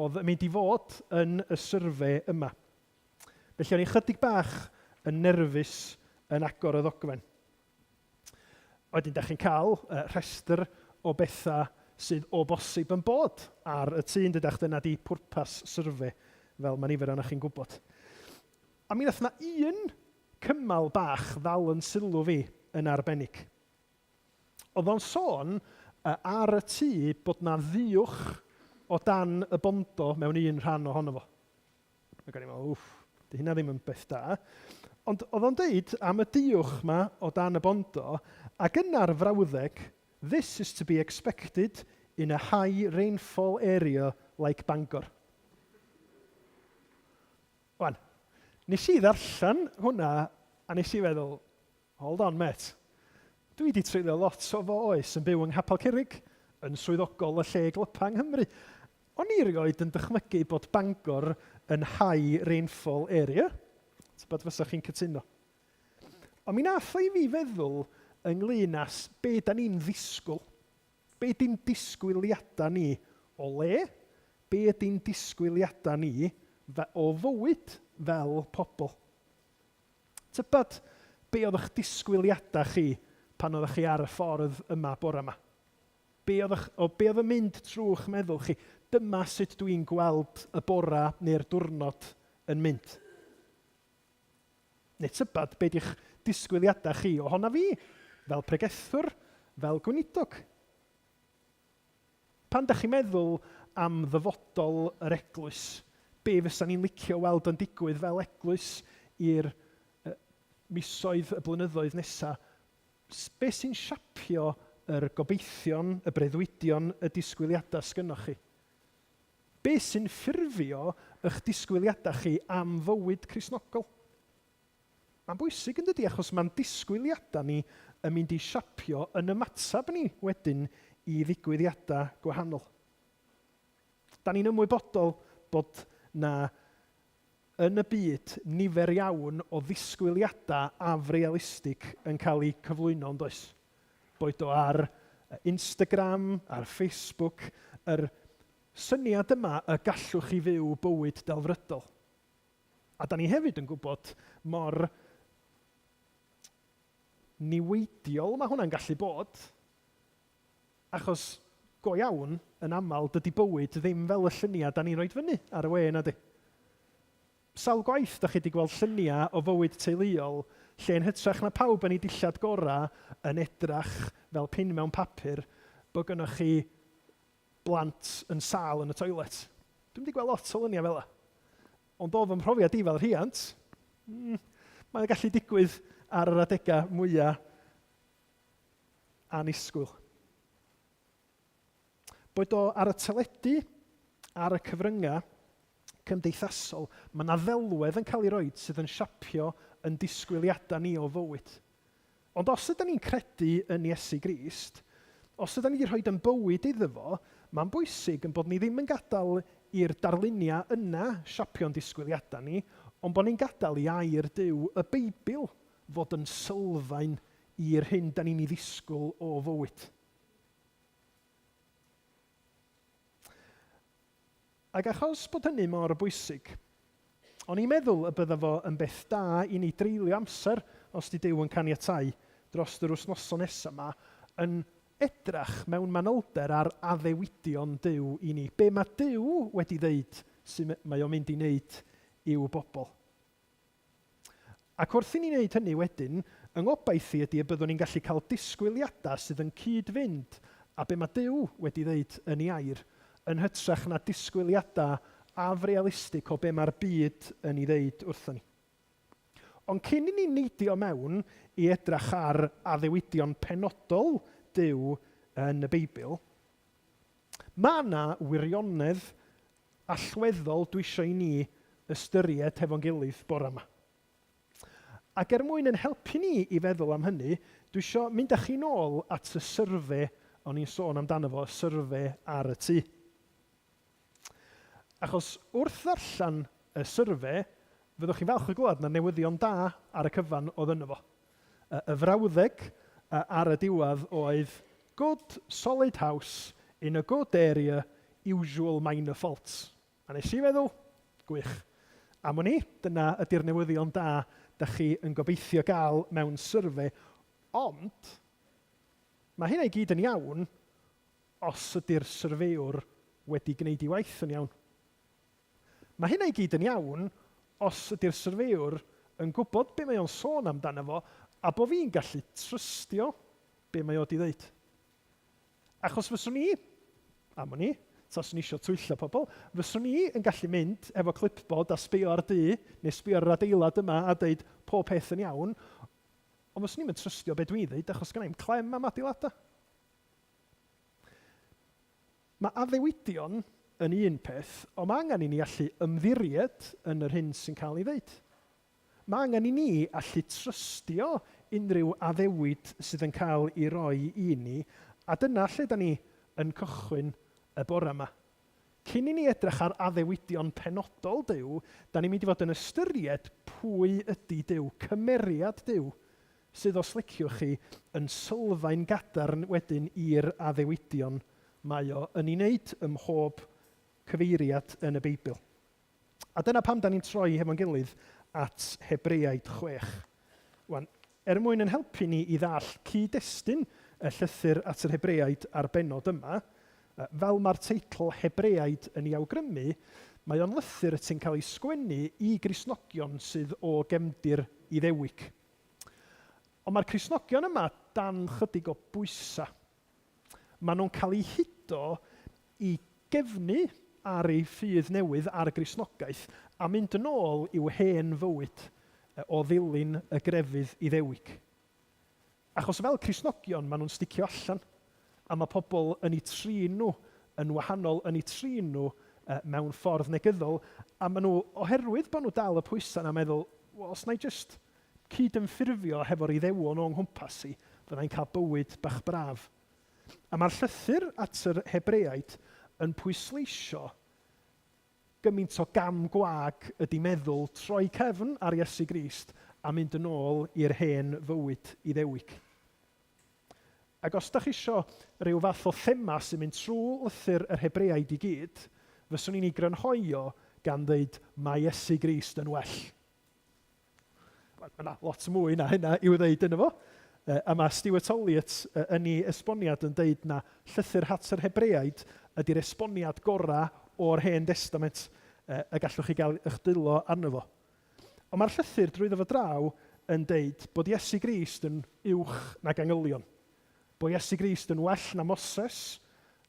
oedd yn mynd i fod yn y survey yma. Felly o'n i chydig bach yn nerfus yn agor y ddogfen. Wedyn, da chi'n cael rhestr o bethau sydd o bosib yn bod ar y tŷ, yn dydach? Dyna di pwrpas survey, fel mae nifer ohonoch chi'n gwybod. A mi nath 'na un cymal bach ddal yn sylw fi yn arbennig. Oedd o'n sôn ar y tŷ bod 'na fuwch o dan y bondo mewn un rhan ohono fo. Ac o'n i'n meddwl, wff, 'di hynna ddim yn beth da. Ond oedd o'n deud am y duwch 'ma o dan y bondo, ac yna'r frawddeg, This is to be expected in a high rainfall area like Bangor. Wan, nes i ddarllen hwnna a nes i feddwl, Hold on mêt. Dwi 'di treulio lot o fy oes yn byw yng Nghapel Curig, yn swyddogol y lle glypa yng Nghymru. O'n i rioed yn dychmygu bod Bangor yn high rainfall area. Tybed fysa chi'n cytuno? Ond mi nath o i fi feddwl ynglyn â be da ni'n ddisgwyl. Be di'n disgwyliadau ni o le? Be ydi'n disgwyliadau ni o fywyd fel pobl? Tybed be oedd eich disgwyliadau chi pan oeddech chi ar y ffordd yma bore yma? Be oedd, eich, o, be oedd yn mynd trwy'ch meddwl chi? Dyma sut dwi'n gweld y bora neu'r diwrnod yn mynd. Neu tybed be di'ch disgwyliadau chi ohona fi, fel pregethwr, fel gweinidog? Pan dach chi'n meddwl am ddyfodol yr eglwys, be fysa ni'n licio weld yn digwydd fel eglwys i'r misoedd, y blynyddoedd nesa? Be sy'n siapio yr gobeithion, y breuddwydion, y disgwyliadau sgynnoch chi? Be sy'n ffurfio eich disgwyliadau chi am fywyd Cristnogol? Mae'n bwysig yn dydi, achos mae'n disgwyliadau ni yn mynd i siapio yn ymateb ni wedyn i ddigwyddiadau gwahanol. Da ni'n ymwybodol bod na yn y byd nifer iawn o ddisgwyliadau afrealistig yn cael eu cyflwyno yn does? Boed o ar Instagram, ar Facebook, yr syniad yma y gallwch chi fyw bywyd delfrydol. A da ni hefyd yn gwybod mor niweidiol mae hwnna'n gallu bod, achos go iawn, yn aml, dydy bywyd ddim fel y lluniau da ni'n rhoi fyny ar y we, na di? Sawl gwaith da chi wedi gweld lluniau o fywyd teuluol lle yn hytrach na pawb yn ei dillad gorau yn edrach fel pin mewn papur, bod gynnoch chi blant yn sâl yn y toilet. Dwi'm 'di gweld lot o luniau fel 'na. Ond o fy mhrofiad i fel rhiant, mae'n gallu digwydd ar yr adegau mwya annisgwyl. Boed o ar y teledu, ar y cyfryngau cymdeithasol, mae 'na ddelwedd yn cael ei roid sydd yn siapio yn disgwyliadau ni o fywyd. Ond os ydan ni'n credu yn Iesu Grist, os ydan ni wedi rhoi yn bywyd iddo fo, mae'n bwysig yn bod ni ddim yn gadael i'r darluniau yna siapio'n disgwyliadau ni, ond bod ni'n gadael i air Duw, y Beibl, fod yn sylfaen i'r hyn da ni'n ei ddisgwyl o fywyd. Ac achos bod hynny mor bwysig, o'n i'n meddwl y bydda fo yn beth da i ni dreulio amser, os 'di Duw yn caniatáu, dros yr wythnosau nesa 'ma, yn edrach mewn manylder ar addewidion Duw i ni. Be mae Duw wedi ddeud sy mae o'n mynd i wneud i'w bobl. Ac wrth i ni wneud hynny wedyn, yng ngobaith i ydy y byddwn ni'n gallu cael disgwyliadau sydd yn cyd-fynd â be mae Duw wedi ddeud yn ei air, yn hytrach na disgwyliadau afrealistig o be mae'r byd yn ei ddeud wrthon ni. Ond cyn i ni neidio mewn i edrach ar addewidion penodol Duw yn y Beibl, mae yna wirionedd allweddol dwi isio i ni ystyried hefo'n gilydd bore 'ma. Ac er mwyn yn helpu ni i feddwl am hynny, dwi isio mynd â chi nôl at y survey o'n i'n sôn amdano fo, y survey ar y tŷ. Achos wrth ddarllen y survey, fyddwch chi'n falch o glywed na newyddion da ar y cyfan oedd yno fo. Y frawddeg ar y diwedd oedd, Good solid house In a good area, usual minor faults. A nes i feddwl, gwych. Am wn i, dyna ydy'r newyddion da da chi yn gobeithio gael mewn survey, ond mae hynna i gyd yn iawn os ydy'r syrfëwr wedi gwneud ei waith yn iawn. Mae hynna i gyd yn iawn os ydy'r syrfëwr yn gwybod be mae o'n sôn amdano fo a bo fi'n gallu trystio be mae o 'di ddeud. Achos fyswn i, am wn i, taswn i isio twyllo pobl, fyswn i yn gallu mynd efo clipboard a sbio ar dŷ neu sbio ar yr adeilad yma a deud pob peth yn iawn, ond fyswn i'm yn trystio be dwi'n ddeud achos gynna i'm clem am adeiladau. Mae addewidion yn un peth, ond mae angen i ni allu ymddiried yn yr hyn sy'n cael ei ddeud. Mae angen i ni allu trystio unrhyw addewid sydd yn cael ei roi i ni, a dyna lle da ni yn cychwyn y bore yma. Cyn i ni edrych ar addewidion penodol Duw, da ni'n mynd i fod yn ystyried pwy ydy Duw, cymeriad Duw, sydd, os liciwch chi, yn sylfaen gadarn wedyn i'r addewidion mae o yn ei wneud ym mhob cyfeiriad yn y Beibl. A dyna pam da ni'n troi hefo'n gilydd at Hebreaid 6. Wan, er mwyn yn helpu ni i ddall cyd-destun y llythyr at yr Hebreaid a'r bennod yma, fel mae'r teitl Hebreaid yn ei awgrymu, mae o'n lythyr sy'n cael ei sgwennu i Gristnogion sydd o gefndir Iddewig. Ond mae'r Cristnogion yma dan chydig o bwysau. Maen nhw'n cael eu hudo i gefnu ar eu ffydd newydd ar y Gristnogaeth a mynd yn ôl i'w hen fywyd o ddilyn y grefydd Iddewig. Achos fel Cristnogion maen nhw'n sticio allan a mae pobl yn eu trin nhw yn wahanol, yn eu trin nhw mewn ffordd negyddol a maen nhw, oherwydd bod nhw dal y pwysau 'na, meddwl, wel os wna i jyst cyd-ymffurfio hefo'r Iddewon o'n nghwmpas i, fydda i'n cael bywyd bach braf. A mae'r llythyr at yr Hebreaid yn pwysleisio gymaint o gam gwag ydy meddwl troi cefn ar Iesu Grist a mynd yn ôl i'r hen fywyd Iddewig. Ac os dach chi isio rhyw fath o thema sy'n mynd trwy lythyr yr Hebreaid i gyd, fyswn i'n ei grynhoi o gan ddeud mae Iesu Grist yn well. Mae yna lot mwy na hynna i'w ddeud yno fo. A mae Stuart Olyott yn ei esboniad yn deud na llythyr at yr Hebreaid ydy'r esboniad gorau o'r Hen Destament y gallwch chi gael eich dwylo arno fo. Ond mae'r llythyr drwyddo fo draw yn deud bod Iesu Grist yn uwch nag angylion, bod Iesu Grist yn well na Moses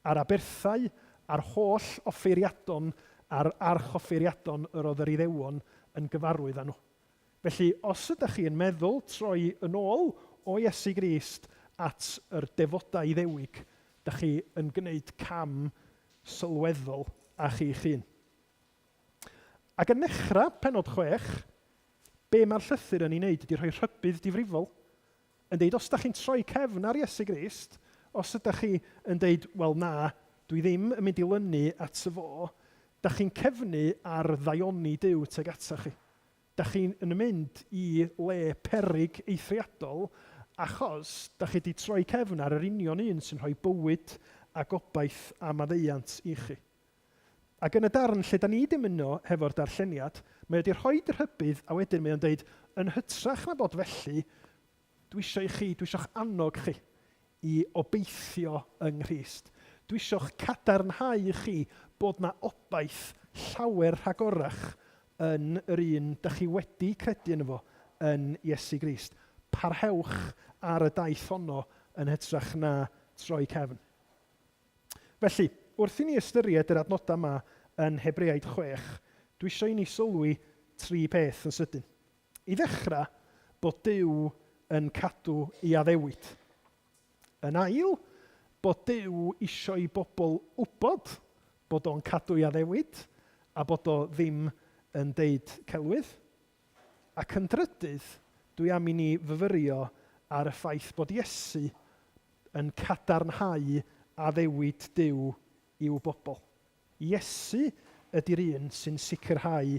a'r aberthau a'r holl offeiriadon a'r archoffeiriadon yr oedd yr Iddewon yn gyfarwydd â nhw. Felly, os ydych chi yn meddwl troi yn ôl o Iesu Grist at yr defodau Iddewig, dych chi yn gwneud cam sylweddol â chi'ch hun. Ac yn nechrau pennod 6, be mae'r llythyr yn ei wneud ydy rhoi rhybudd difrifol, yn deud os ydych chi'n troi cefn ar Iesu Grist, os ydych chi yn deud, wel na, dwi ddim yn mynd i lynu at y fo, dych chi'n cefnu ar ddaioni Duw tuag atach chi. Dych chi'n mynd i le peryg eithriadol achos dych chi 'di troi cefn ar yr union un sy'n rhoi bywyd a gobaith a maddeuant i chi. Ac yn y darn lle da ni 'di ymuno hefo'r darlleniad, mae o 'di rhoid y rhybudd a wedyn mae o'n deud, yn hytrach na bod felly, dwi isio i chi, dwi isio'ch annog chi i obeithio yng Nghrist. Dwi isio'ch cadarnhau chi bod 'na obaith llawer rhagorach yn yr un da chi wedi credu yno fo, yn Iesu Grist. Parhewch ar y daith honno yn hytrach na troi cefn. Felly, wrth i ni ystyried yr adnodau yma yn Hebreaid 6, dwi eisiau i ni sylwi tri peth yn sydyn. I ddechrau, bod Duw yn cadw ei addewid. Yn ail, bod Duw eisiau i bobl wybod bod o'n cadw ei addewid a bod o ddim yn deud celwydd. Ac yn drydydd, dwi am i ni fyfyrio ar y ffaith bod Iesu yn cadarnhau addewid Duw i'w bobl. Iesu ydy'r un sy'n sicrhau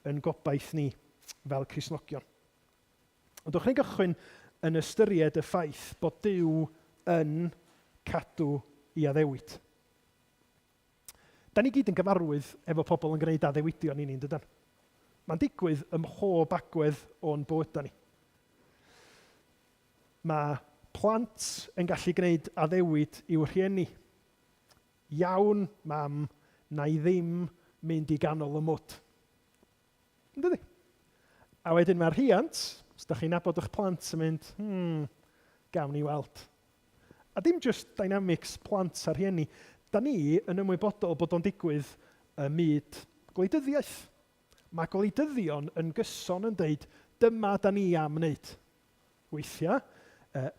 yn gobaith ni fel Cristnogion. Ond dewch ni gychwyn yn ystyried y ffaith bod Duw yn cadw ei addewid. Da ni gyd yn gyfarwydd efo pobl yn gwneud addewidion i ni, yn dydan? Mae'n digwydd ym mhob agwedd o'n bywydau ni. Mae plant yn gallu gwneud addewid i'w rhieni. Iawn, mam, na i ddim mynd i ganol y mwd. Yn dydi? A wedyn mae'r rhiant, os da chi'n nabod eich plant, yn mynd, gawn ni weld. A dim just dynamics plant a rhieni. Da ni yn ymwybodol bod o'n digwydd ym myd gwleidyddiaeth. Mae gwleidyddion yn gyson yn deud, dyma da ni am wneud. Weithiau,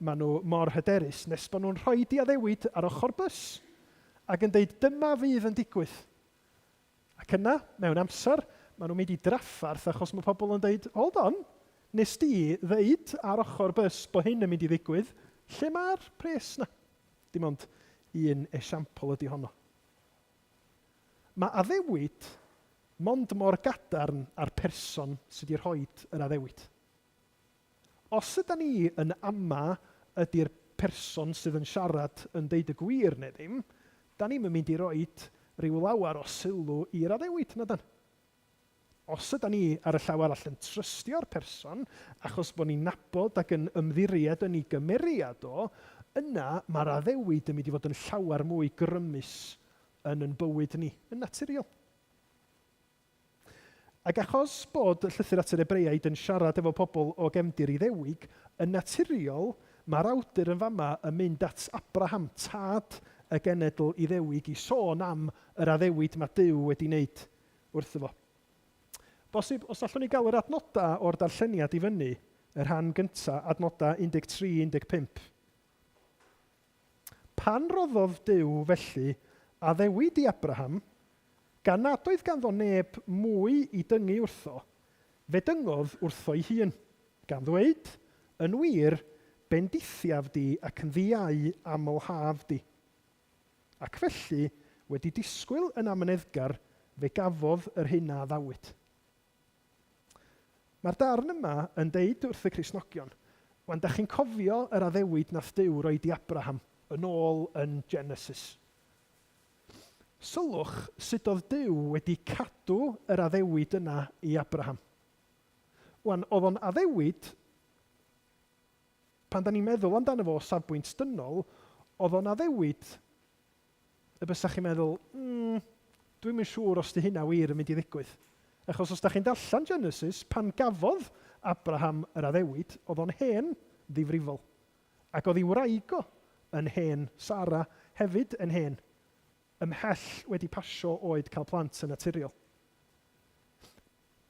maen nhw mor hyderus nes bod nhw'n rhoi diaddewid ar ochr bws ac yn deud, dyma fydd yn digwydd. Ac yna, mewn amser, maen nhw'n mynd i drafferth achos mae pobl yn deud, hold on, nes di ddeud ar ochr bys bod hyn yn mynd i ddigwydd, lle mae'r pres 'na? Dim ond un esiampl ydy honno. Mae addewid mond mor gadarn â'r person sydd wedi rhoi yr addewid. Os ydan ni yn ama ydi'r person sydd yn siarad yn deud y gwir neu ddim, da ni'm yn mynd i roid rhyw lawar o sylw i'r addewid, na dan? Os ydan ni ar y llaw arall yn trystio'r person achos bod ni'n nabod ac yn ymddiried yn ei gymeriad o, yna mae'r addewid yn mynd i fod yn llawer mwy grymus yn yn bywyd ni, yn naturiol. Ac achos bod y llythyr at yr Hebreaid yn siarad efo pobl o gefndir Iddewig, yn naturiol, mae'r awdur yn fama yn mynd at Abraham, tad y genedl Iddewig, i sôn am yr addewid mae Duw wedi wneud wrtho fo. Bosib, os allwn ni gael yr adnodau o'r darlleniad i fyny, y rhan gyntaf, adnodau 13, 15. Pan roddodd Duw felly addewid i Abraham, gan nad oedd ganddo neb mwy i dyngu wrtho, fe dyngodd wrtho'i hun, gan ddweud, Yn wir, bendithiaf di ac yn ddiau amlhaf di. Ac felly, wedi disgwyl yn amyneddgar, fe gafodd yr hyn a addawyd. Mae'r darn yma yn deud wrth y Cristnogion, Wan, dach chi'n cofio yr addewid nath Duw roid i Abraham yn ôl yn Genesis? Sylwch sut oedd Duw wedi cadw yr addewid yna i Abraham. Wan, oedd o'n addewid, pan da ni'n meddwl amdano fo o safbwynt dynol, oedd o'n addewid y bysa chi'n meddwl, mm, dwi'm yn siŵr os 'di hynna wir yn mynd i ddigwydd. Achos os da chi'n darllen Genesis, pan gafodd Abraham yr addewid, oedd o'n hen ddifrifol. Ac oedd ei wraig o yn hen, Sara hefyd yn hen, ymhell wedi pasio oed cael plant yn naturiol.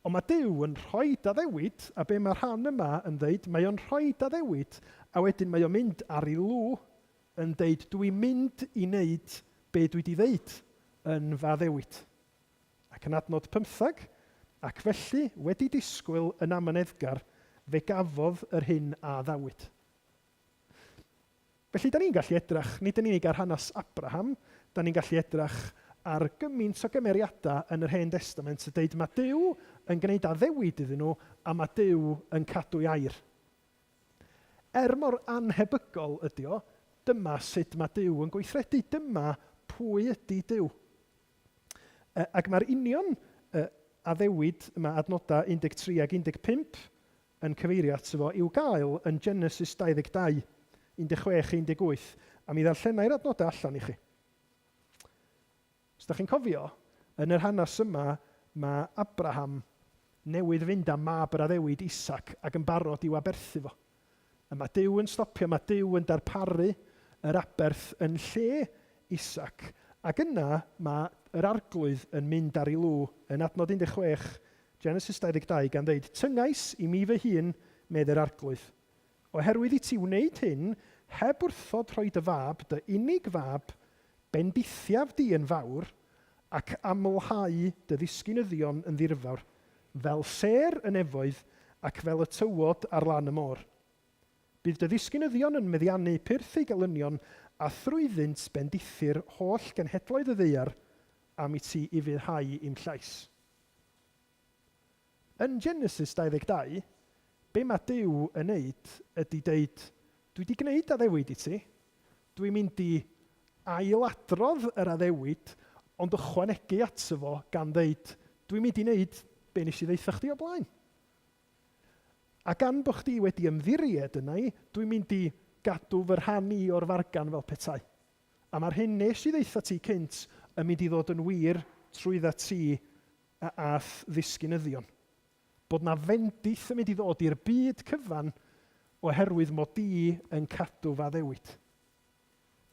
Ond mae Duw yn rhoi addewid, a be mae'r rhan yma yn ddeud, mae o'n rhoi addewid, a wedyn mae o'n mynd ar ei lw yn deud, dw i'n mynd i wneud be dwi di ddeud yn fy addewid. Ac yn adnod pymtheg, ac felly, wedi disgwyl yn amyneddgar, fe gafodd yr hyn a addawyd. Felly, da ni'n gallu edrach, nid yn unig ar hanes Abraham, da ni'n gallu edrach ar gymaint o gymeriadau yn yr Hen Destament yn deud mae Duw yn gwneud addewid iddyn nhw a mae Duw yn cadw'i air. Er mor annhebygol ydy o, dyma sut mae Duw yn gweithredu, dyma pwy ydy Duw. Ac mae'r union addewid yma, adnodau 13 ac 15, yn cyfeirio ato fo i'w gael yn Genesis 22, 16 18, a mi ddarllenai'r adnodau allan i chi. Os da chi'n cofio, yn yr hanes yma, mae Abraham newydd fynd â mab yr addewid, Isaac, ac yn barod i'w aberthu fo. A mae Duw yn stopio, mae Duw yn darparu yr aberth yn lle Isaac. Ac yna mae yr Arglwydd yn mynd ar ei lw yn adnod 16, Genesis 22, gan ddeud, Tyngais i mi fy hun, medd yr Arglwydd. Oherwydd i ti wneud hyn, heb wrthod rhoi dy fab, dy unig fab, bendithiaf di yn fawr, ac amlhau dy ddisgynyddion yn ddirfawr, fel sêr y nefoedd, ac fel y tywod ar lan y môr. Bydd dy ddisgynyddion yn meddiannu pyrth eu gelynion, a thrwyddynt bendithir holl genhedloedd y ddaear, am i ti ufuddhau i'm llais. Yn Genesis 22, be mae Duw yn neud ydy deud, dwi di gneud addewid i ti, dwi'n mynd i ailadrodd yr addewid, Ond ychwanegu ato fo gan ddeud, dwi'n mynd i wneud be nes i ddeutha chdi o blaen. A gan bo chdi wedi ymddiried yna i, dwi'n mynd i gadw fy rhan i o'r fargan fel petai. A mae'r hyn nes i ddeutha ti cynt yn mynd i ddod yn wir trwydda ti a a'th ddisgynyddion. Bod 'na fendith yn mynd i ddod i'r byd cyfan oherwydd mod i yn cadw fy addewid.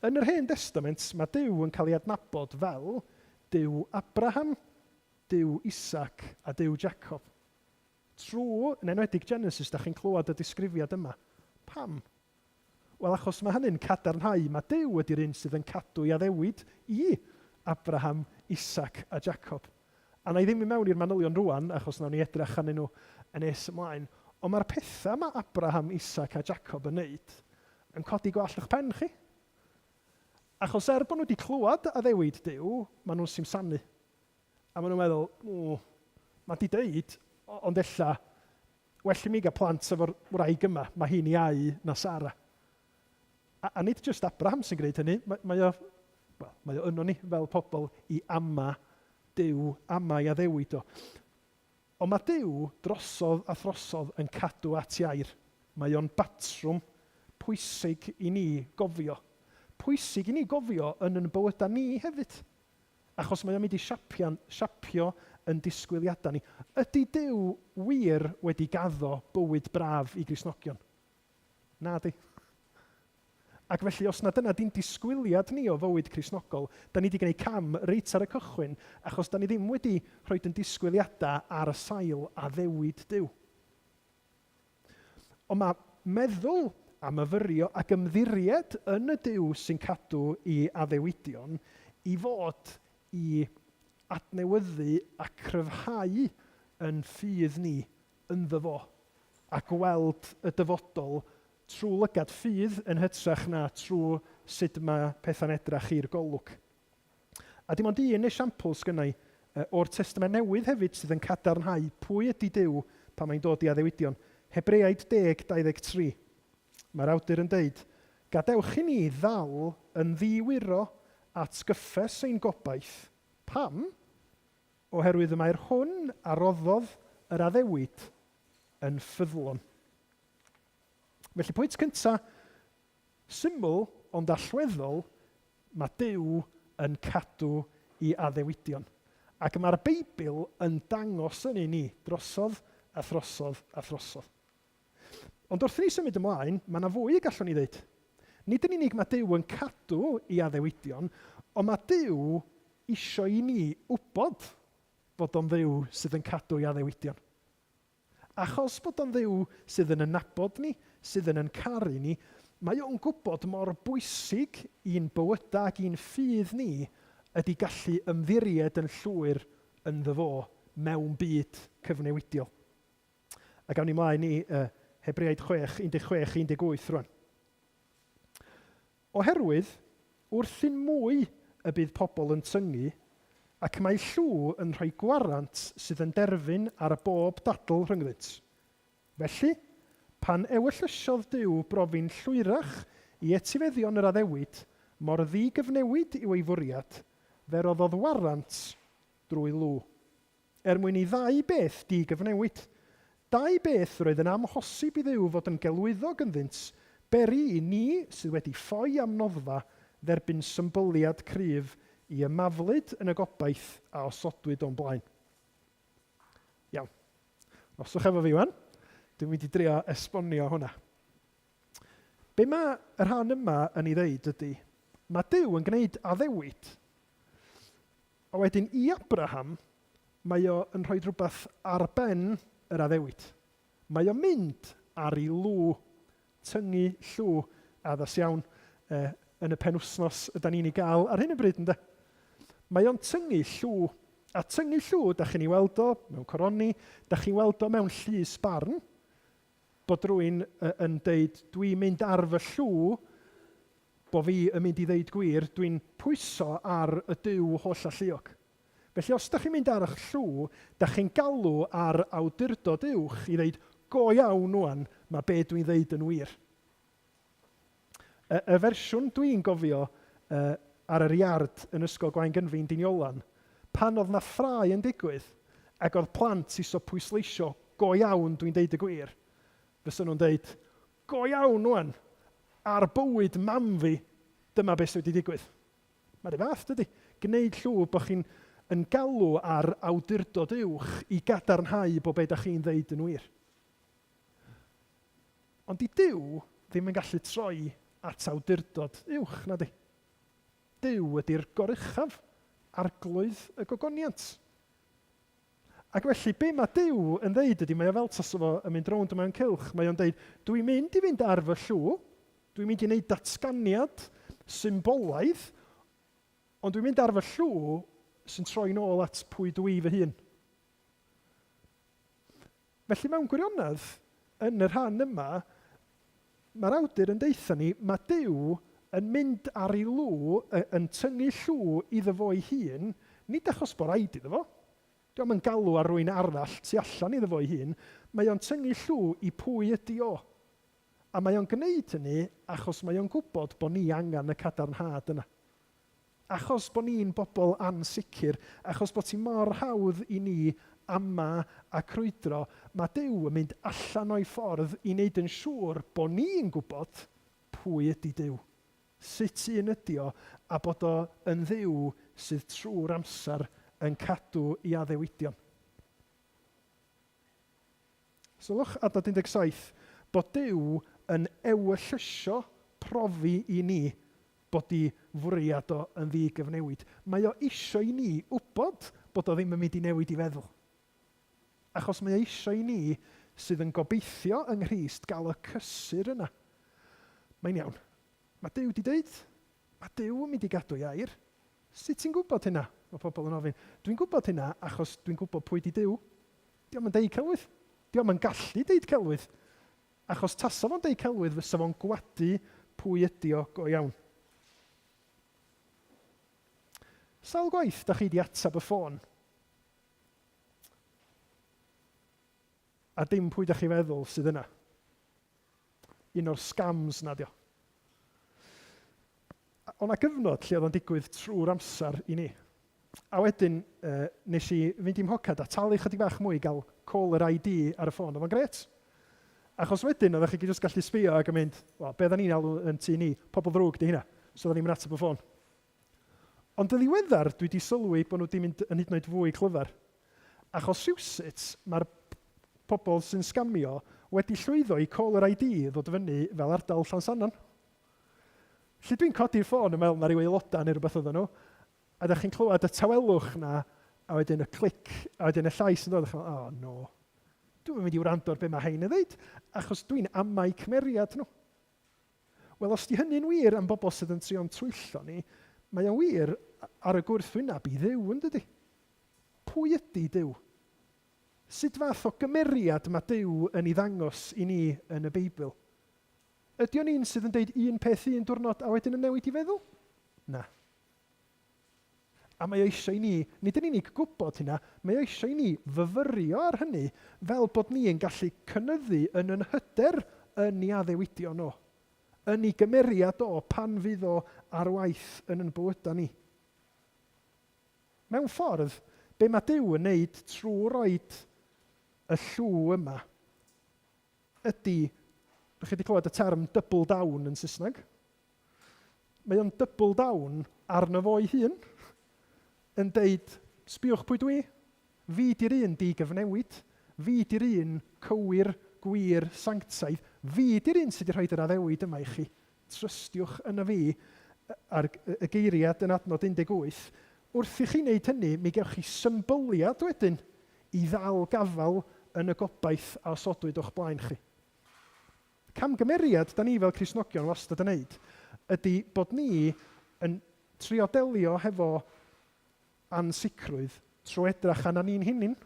Yn yr Hen Destament, mae Duw yn cael ei adnabod fel Duw Abraham, Duw Isaac a Duw Jacob. Trwy, yn enwedig Genesis, da chi'n clywed y disgrifiad yma. Pam? Wel, achos mae hynny'n cadarnhau mae Duw ydy'r un sydd yn cadw ei addewid i Abraham, Isaac a Jacob. A na i ddim i mewn i'r manylion rwan, achos nawn ni edrych arnyn nhw yn nes ymlaen, ond mae'r pethau mae Abraham, Isaac a Jacob yn neud yn codi gwallt eich pen chi. Achos er bod nhw wedi clywed addewid Duw, maen nhw'n simsanu. A maen nhw'n meddwl, ww, mae di deud, ond ella, well i mi gael plant efo'r wraig yma, mae hi'n iau na Sara. A, a nid jyst Abraham sy'n gwneud hynny, mae, mae o, well, mae o yno ni fel pobl i ama Duw, ama i addewid o. Ond mae Duw drosodd a throsodd yn cadw at ei air. Mae o'n batrwm pwysig i ni gofio. Pwysig i ni gofio yn yn bywydau ni hefyd. Achos mae o'n mynd i siapian, siapio yn disgwyliadau ni. Ydy Duw wir wedi gaddo bywyd braf i Gristnogion? Na di. Ac felly, os na dyna di'n disgwyliad ni o fywyd Cristnogol, da ni wedi gwneud cam reit ar y cychwyn, achos da ni ddim wedi rhoi yn disgwyliadau ar y sail addewid Duw. Ond mae meddwl a myfyrio ac ymddiried yn y Duw sy'n cadw i addewidion i fod i adnewyddu a cryfhau yn ffydd ni ynddo fo, a gweld y dyfodol trwy lygad ffydd yn hytrach na trwy sut mae pethau'n edrach i'r golwg. A dim ond un esiampl sgynna i o'r Testament Newydd hefyd sydd yn cadarnhau pwy ydy Duw pan mae'n dod i addewidion. Hebreaid 10, 23. Mae'r awdur yn deud, Gadewch i ni ddal yn ddi-wyro at gyffes ein gobaith. Pam? Oherwydd y mae'r hwn a roddodd yr addewid yn ffyddlon. Felly pwynt cyntaf, syml ond allweddol, mae Duw yn cadw i addewidion. Ac mae'r Beibl yn dangos hynny i ni drosodd a throsodd a throsodd. Ond wrth i ni symud ymlaen, mae yna fwy y gallwn ni ddeud. Nid yn unig mae Duw yn cadw i addewidion, ond mae Duw isio i ni wybod bod o'n Dduw sydd yn cadw i addewidion. Achos bod o'n Dduw sydd yn yn nabod ni, sydd yn yn caru ni, mae o'n gwybod mor bwysig i'n bywydau ac i'n ffydd ni ydy gallu ymddiried yn llwyr ynddo fo mewn byd cyfnewidiol. A gawn ni mlaen i uh, Hebreaid 6, 16, 18 rwan. Oherwydd, wrthyn mwy y bydd pobl yn tyngu, ac mae llw yn rhoi gwarant sydd yn derfyn ar y bob dadl rhyngddynt. Felly, pan ewyllysiodd Duw brofi'n llwyrach i etifeddion yr addewid, mor ddi-gyfnewid yw ei fwriad, fe roddodd warant drwy lw. Er mwyn i ddau beth di-gyfnewid, dau beth roedd yn amhosib i Dduw fod yn gelwyddog ynddynt, beri i ni sydd wedi ffoi am noddfa dderbyn symbyliad cryf i ymaflyd yn y gobaith a osodwyd o'n blaen. Iawn. Rhoswch efo fi wan. Dwi'n mynd i drio esbonio hwnna. Be mae y rhan yma yn ei ddeud ydy, mae Duw yn gwneud addewid A wedyn i Abraham, mae o yn rhoi rhywbeth ar ben yr addewid. Mae o'n mynd ar ei lw, tyngu llw, addas iawn eh, yn y penwsnos yda ni'n ei gael ar hyn o bryd, ynde? Mae o'n tyngu llw, a tyngu llw, da chi'n ei weld o mewn coroni, da chi'n weld o mewn llys barn, bod rwy'n yn deud, dwi'n mynd ar fy llw, bo fi yn mynd i ddeud gwir, dwi'n pwyso ar y Duw hollalluog. Felly os da chi'n mynd ar eich llw, da chi'n galw ar awdurdod uwch i ddeud, go iawn wan, mae be dwi'n ddeud yn wir. Y, y fersiwn dwi'n gofio uh, ar yr iard yn Ysgol Gwaun Gynfyn Deiniolen, pan oedd 'na ffrae yn digwydd ac oedd plant iso pwysleisio go iawn dwi'n deud y gwir, fysa nhw'n deud, go iawn wan, ar bywyd mam fi, dyma beth sydd wedi digwydd. Mae'r un fath, dydy? Gwneud llw bod chi'n yn galw ar awdurdod uwch i gadarnhau bod be da chi'n ddeud yn wir. Ond 'di Duw ddim yn gallu troi at awdurdod uwch, nadi? Duw ydi'r goruchaf, arglwydd y gogoniant. Ac felly, be mae Duw yn ddeud ydi, mae o fel tasa fo yn mynd rownd mewn cylch, mae o'n deud, dwi'n mynd i fynd ar fy llw, dwi'n mynd i wneud datganiad symbolaidd, ond dwi'n mynd ar fy llw sy'n troi'n ôl at pwy dwi fy hun. Felly mewn gwirionedd, yn y rhan yma, mae'r awdur yn deutha ni, mae Duw yn mynd ar ei lw, yn tyngu llw iddo fo'i hun, nid achos bod rhaid iddo fo, dio'm yn galw ar rywun arall tu allan iddo fo'i hun, mae o'n tyngu llw i pwy ydi o. A mae o'n gwneud hynny achos mae o'n gwybod bod ni angen y cadarnhad yna. Achos bod ni'n bobl ansicr, achos bod ti mor hawdd i ni ama a crwydro, mae Duw yn mynd allan o'i ffordd i wneud yn siŵr bod ni'n gwybod pwy ydy Duw, sut un ydy o, a bod o yn Dduw sydd trwy'r amser yn cadw i addewidion. Sylwch, adnod 17, bod Duw yn ewyllysio profi i ni bod i fwriad o yn ddi-gyfnewid. Mae o isio i ni wybod bod o ddim yn mynd i newid i feddwl. Achos mae o isio i ni sydd yn gobeithio yng Nghrist gael y cysur yna. Mae'n iawn. Mae Duw 'di deud. Mae Duw yn mynd i gadw ei air. Sut ti'n gwybod hynna? Mae pobl yn ofyn. Dwi'n gwybod hynna achos dwi'n gwybod pwy 'di Duw. Dio'm yn deud celwydd. Dio'm yn gallu deud celwydd. Achos tasa fo'n deud celwydd fysa fo'n gwadu pwy ydi o go iawn. Sawl gwaith da chi 'di ateb y ffôn a dim pwy da chi feddwl sydd yna? Un o'r scams 'na 'di o. O' 'na gyfnod lle oedd o'n digwydd trwy'r amser i ni. A wedyn uh, nes i fynd i'm mhoced a talu chydig bach mwy i gael caller ID ar y ffôn. Oedd o'n gret. Achos wedyn oeddech chi jyst gallu sbio ac yn mynd, wel, be oedden ni'n alw yn tŷ ni, pobl ddrwg di hynna. So oedden ni'n ateb y ffôn. Ond yn ddiweddar, dwi wedi sylwi bod nhw wedi mynd yn hyd yn oed fwy clyfar. Achos rhywsut, mae'r pobl sy'n sgamio wedi llwyddo i caller ID ddod fyny fel ardal Llansannan. Felly dwi'n codi'r ffôn yn meddwl na ryw aelodau neu rhywbeth oedden nhw, a da chi'n clywed y tawelwch na, a wedyn y clic, a wedyn y llais yn dod, a chi'n meddwl, oh no, dwi'm yn mynd i wrando ar be mae hein yn ddeud, achos dwi'n amau cymeriad nhw. Wel, os di hynny'n wir am bobl sydd yn trio'n twyllo ni, mae o'n wir ar y gwrthwyneb i Dduw, yn dydy? Pwy ydy Duw? Sut fath o gymeriad mae Duw yn ei ddangos i ni yn y Beibl? Ydy o'n un sydd yn deud un peth un diwrnod a wedyn yn newid i feddwl? Na. A mae o eisiau i ni, nid yn unig gwybod hynna, mae o eisiau i ni fyfyrio ar hynny fel bod ni yn gallu cynyddu yn yn hyder yn ei addewidion o, yn ei gymeriad o pan fydd o ar waith yn yn bywydau ni. Mewn ffordd, be mae Duw yn wneud trwy roid y llw yma ydy, dych chi wedi clywed y term double down yn Saesneg? Mae o'n double down arno fo'i hun, yn deud, sbiwch pwy dwi, fi di'r un di-gyfnewid, fi di'r un cywir, gwir, sanctaidd, fi di'r un sydd wedi rhoi yr addewid yma i chi, trystiwch yno fi, a'r y geiriad yn adnod 18, wrth i chi wneud hynny, mi gewch chi symbyliad wedyn i ddal gafael yn y gobaith a osodwyd o'ch blaen chi. Camgymeriad da ni fel Cristnogion wastad yn wneud ydy bod ni yn trio delio hefo ansicrwydd trwy edrach arna ni'n hunin.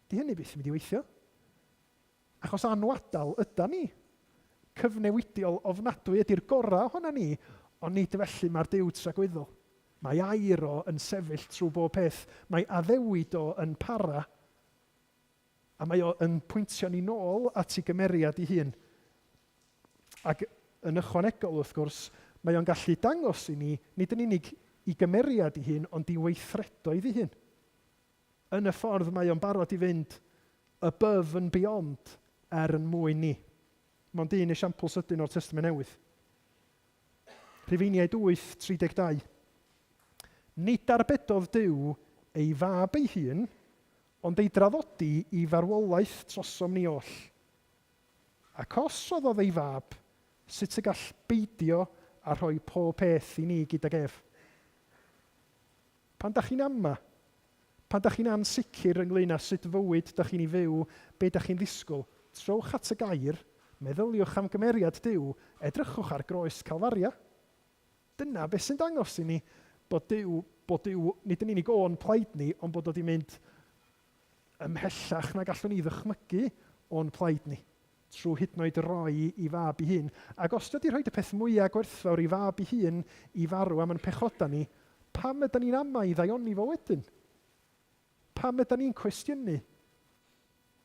Di hynny byth yn mynd i weithio. Achos anwadal ydan ni. Cyfnewidiol ofnadwy ydy'r gorau ohona ni, ond nid felly mae'r Duw tragwyddol. Mae air o yn sefyll trwy bob peth, mae addewid o yn para, a mae o yn pwyntio ni nôl at ei gymeriad ei hun. Ac yn ychwanegol, wrth gwrs, Mae o'n gallu dangos i ni, nid yn unig i gymeriad ei hun, ond i weithredoedd ei hun. Yn y ffordd mae o'n barod i fynd above and beyond er yn mwyn ni. Mond un esiampl sydyn o'r Testament Newydd. Rhufeiniaid 8, 32. Nid arbedodd Duw ei fab ei hun, ond ei draddodi i farwolaeth trosom ni oll. Ac os rhoddodd ei fab, sut y gall beidio â rhoi pob peth i ni gydag ef? Pan dach chi'n ama, pan dach chi'n ansicr ynglŷn â sut fywyd dach chi'n ei fyw, be dach chi'n ddisgwyl, trowch at y Gair, meddyliwch am gymeriad Duw, edrychwch ar groes Calfaria. Dyna beth sy'n dangos i ni bod Duw, bod Duw nid yn unig o'n plaid ni, ond bod o wedi mynd ymhellach na gallwn ni ddychmygu o'n plaid ni, trwy hyd yn oed roi i fab ei hun. Ac os 'di o 'di rhoid y peth mwya gwerthfawr i fab ei hun i farw am yn pechoda ni, pam ydan ni'n amau i ddaioni fo wedyn? Pam ydan ni'n cwestiynu?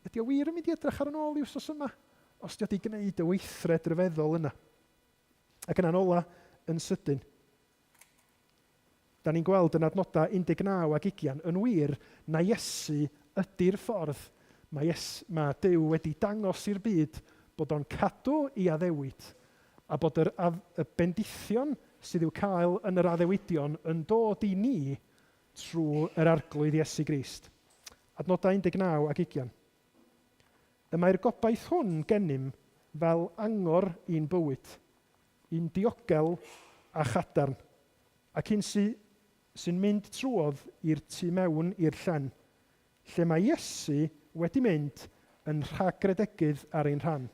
Ydy o wir yn mynd i edrych ar yn ôl i wsos yma? Os 'di o 'di gneud y weithred ryfeddol yna? Ac yna'n ola, yn sydyn, da ni'n gweld yn adnodau 19 ag ugian, yn wir, na Iesu ydy'r ffordd. Mae, Ies, mae Duw wedi dangos i'r byd bod o'n cadw i addewid, a bod yr, af, y bendithion sydd i'w cael yn yr addewidion yn dod i ni trwy yr Arglwydd Iesu Grist. Adnodau 19 ag ugian. Y mae'r gobaith hwn gennym fel angor i'n bywyd, un diogel a chadarn, ac un sy, sy'n mynd trwodd i'r tu mewn i'r llen, lle mae Iesu wedi mynd yn rhagredegydd ar ein rhan,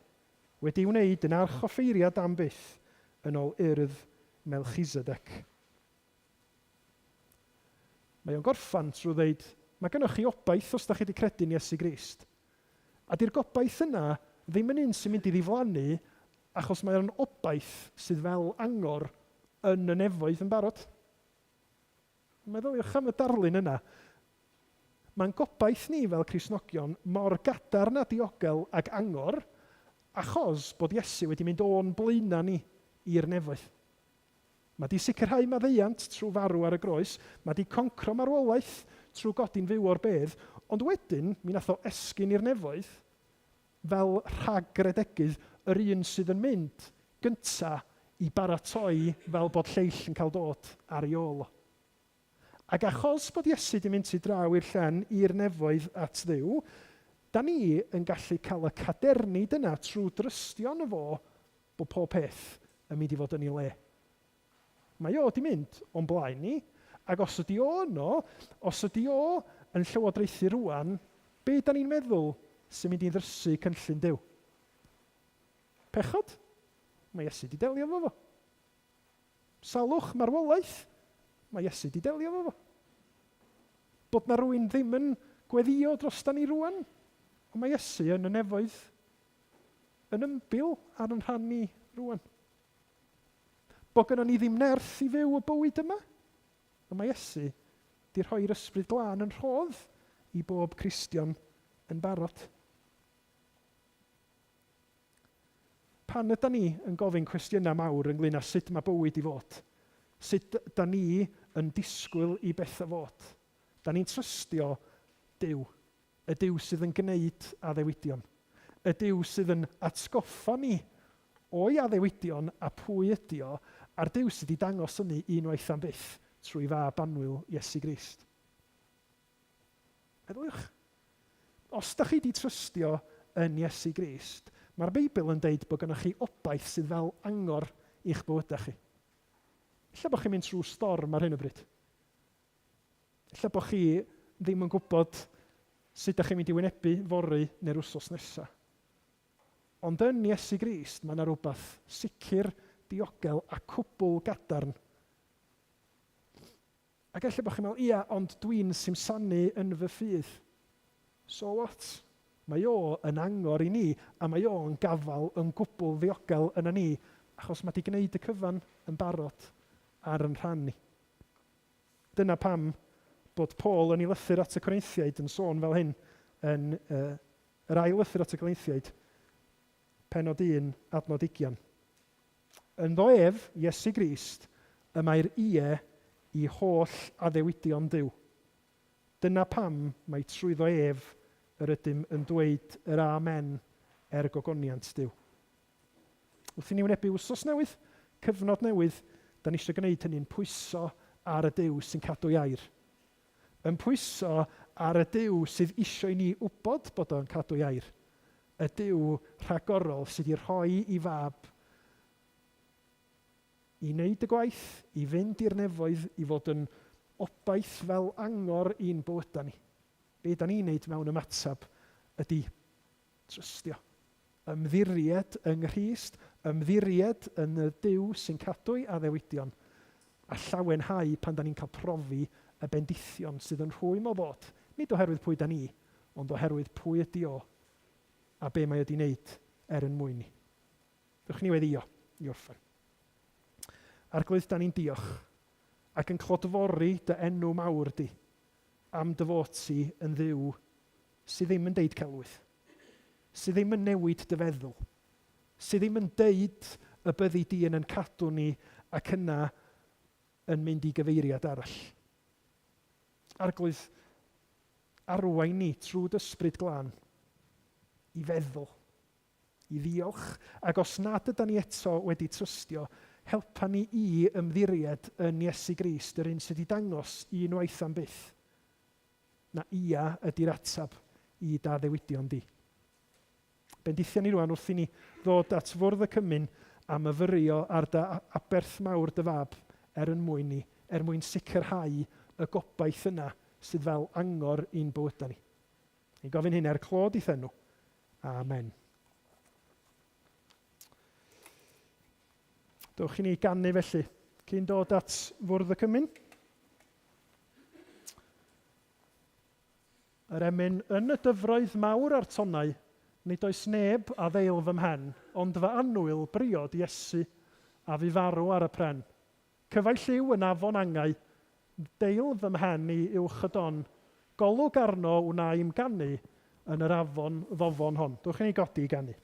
wedi'i wneud yn archoffeiriad am byth yn ol urdd Melchisedec. Mae o'n gorffan trwy ddeud, mae gennoch chi obaith os da chi wedi credu'n Iesu Grist. A di'r gobaith yna ddim yn un sy'n mynd i ddiflannu achos mae o'n obaith sydd fel angor yn y nefoedd yn barod. Meddyliwch am y darlun yna. Mae'n gobaith ni fel Cristnogion mor gadarn a diogel ag angor achos bod Iesu wedi mynd o'n blaenau ni i'r nefoedd. Mae 'di sicrhau maddeuant trwy farw ar y groes, mae 'di concro marwolaeth trwy godi'n fyw o'r bedd, ond wedyn mi nath o esgyn i'r nefoedd fel rhagredegydd, yr un sydd yn mynd gynta i baratoi fel bod lleill yn cael dod ar ei ôl o. Ac achos bod Iesu 'di mynd tu draw i'r llen, i'r nefoedd at Dduw, da ni yn gallu cael y cadernid yna trwy drystio yno fo bod pob peth yn mynd i fod yn ei le. Mae o 'di mynd o'n blaen ni, ac os ydi o yno, os ydi o yn llywodraethu rŵan, be da ni'n meddwl sy'n mynd i ddrysu cynllun Duw? Pechod? Mae Iesu 'di delio efo fo. Salwch, marwolaeth, mae Iesu 'di delio efo fo. Bod 'na rywun ddim yn gweddïo drostan ni rŵan, ond mae Iesu yn y nefoedd yn ymbil ar yn rhan ni rŵan. Bod gynnon ni ddim nerth i fyw y bywyd yma, ond mae Iesu 'di rhoi'r Ysbryd Glân yn rhodd i bob Cristion yn barod. Pan ydan ni yn gofyn cwestiynau mawr ynglŷn â sut mae bywyd i fod, sut da ni yn disgwyl i bethau fod, da ni'n trystio Duw, y Duw sydd yn gwneud addewidion, y Duw sydd yn atgoffa ni o'i addewidion a pwy ydi o, a'r Duw sydd wedi dangos hynny unwaith am byth trwy Fab annwyl Iesu Grist. Meddyliwch. Os da chi 'di trystio yn Iesu Grist, mae'r Beibl yn deud bod gennych chi obaith sydd fel angor i'ch bywydau chi. Ella bod chi'n mynd trwy storm ar hyn o bryd. Ella bod chi ddim yn gwybod sut da chi'n mynd i wynebu fory neu'r wsos nesaf. Ond yn Iesu Grist mae yna rhywbeth sicr, diogel a cwbl gadarn. Ac ella bod chi'n meddwl, ia, ond dwi'n simsanu yn fy ffydd. So what? Mae o yn angor i ni, a mae o'n gafael yn gwbl ddiogel yna ni, achos mae 'di gwneud y cyfan yn barod ar yn rhan ni. Dyna pam bod Paul yn ei lythyr at y Corinthiaid yn sôn fel hyn yn uh, yr ail lythyr at y Corinthiaid, penod 1, adnod 20. Ynddo ef, Iesu Grist, y mae'r Ie i holl addewidion Duw. Dyna pam mai trwyddo ef yr ydym yn dweud yr Amen er gogoniant Duw. Wrth i ni wynebu wsos newydd, cyfnod newydd, da ni eisiau gwneud hynny'n pwyso ar y Duw sy'n cadw'i air. Yn pwyso ar y Duw sydd eisiau i ni wybod bod o'n cadw'i air. Y Duw rhagorol sydd wedi rhoi i fab i wneud y gwaith, i fynd i'r nefoedd, i fod yn obaith fel angor i'n bywydau ni. Be da ni'n wneud mewn ymateb ydy trystio. Ymddiried yng Nghrist, ymddiried yn y Duw sy'n cadw'i addewidion, a llawenhau pan da ni'n cael profi y bendithion sydd yn rhwym o ddod, nid oherwydd pwy da ni, ond oherwydd pwy ydy o a be mae o 'di wneud er yn mwyn ni. Dewch i ni weddïo i orffen. Arglwydd, da ni'n diolch ac yn clodfori dy enw mawr di am dy fod ti yn Dduw sydd ddim yn deud celwydd, sydd ddim yn newid dy feddwl, sydd ddim yn deud y byddi di yn yn cadw ni ac yna yn mynd i gyfeiriad arall. Arglwydd, arwain ni trwy dy Ysbryd Glân i feddwl, i ddiolch, ac os nad ydan ni eto wedi trystio, helpa ni i ymddiried yn Iesu Grist, yr un sydd wedi dangos unwaith am byth na ia ydy'r ateb i dy addewidion di. Bendithia ni rwan wrth i ni ddod at fwrdd y cymun a myfyrio ar dy aberth mawr dy fab er yn mwyn ni, er mwyn sicrhau y gobaith yna sydd fel angor i'n bywydau ni. Ni'n gofyn hyn er clod i'th enw. Amen. Dewch i ni ganu felly, cyn dod at fwrdd y cymun. Yr emyn yn y dyfroedd mawr a'r tonnau, nid oes neb a ddeil fy mhen, ond fy annwyl briod Iesu, a fu farw ar y pren. Cyfaill yw yn afon angau, deil fy mhen i uwch y don, golwg arno wna i'm ganu yn yr afon ddofon hon. Dewch i ni godi i ganu.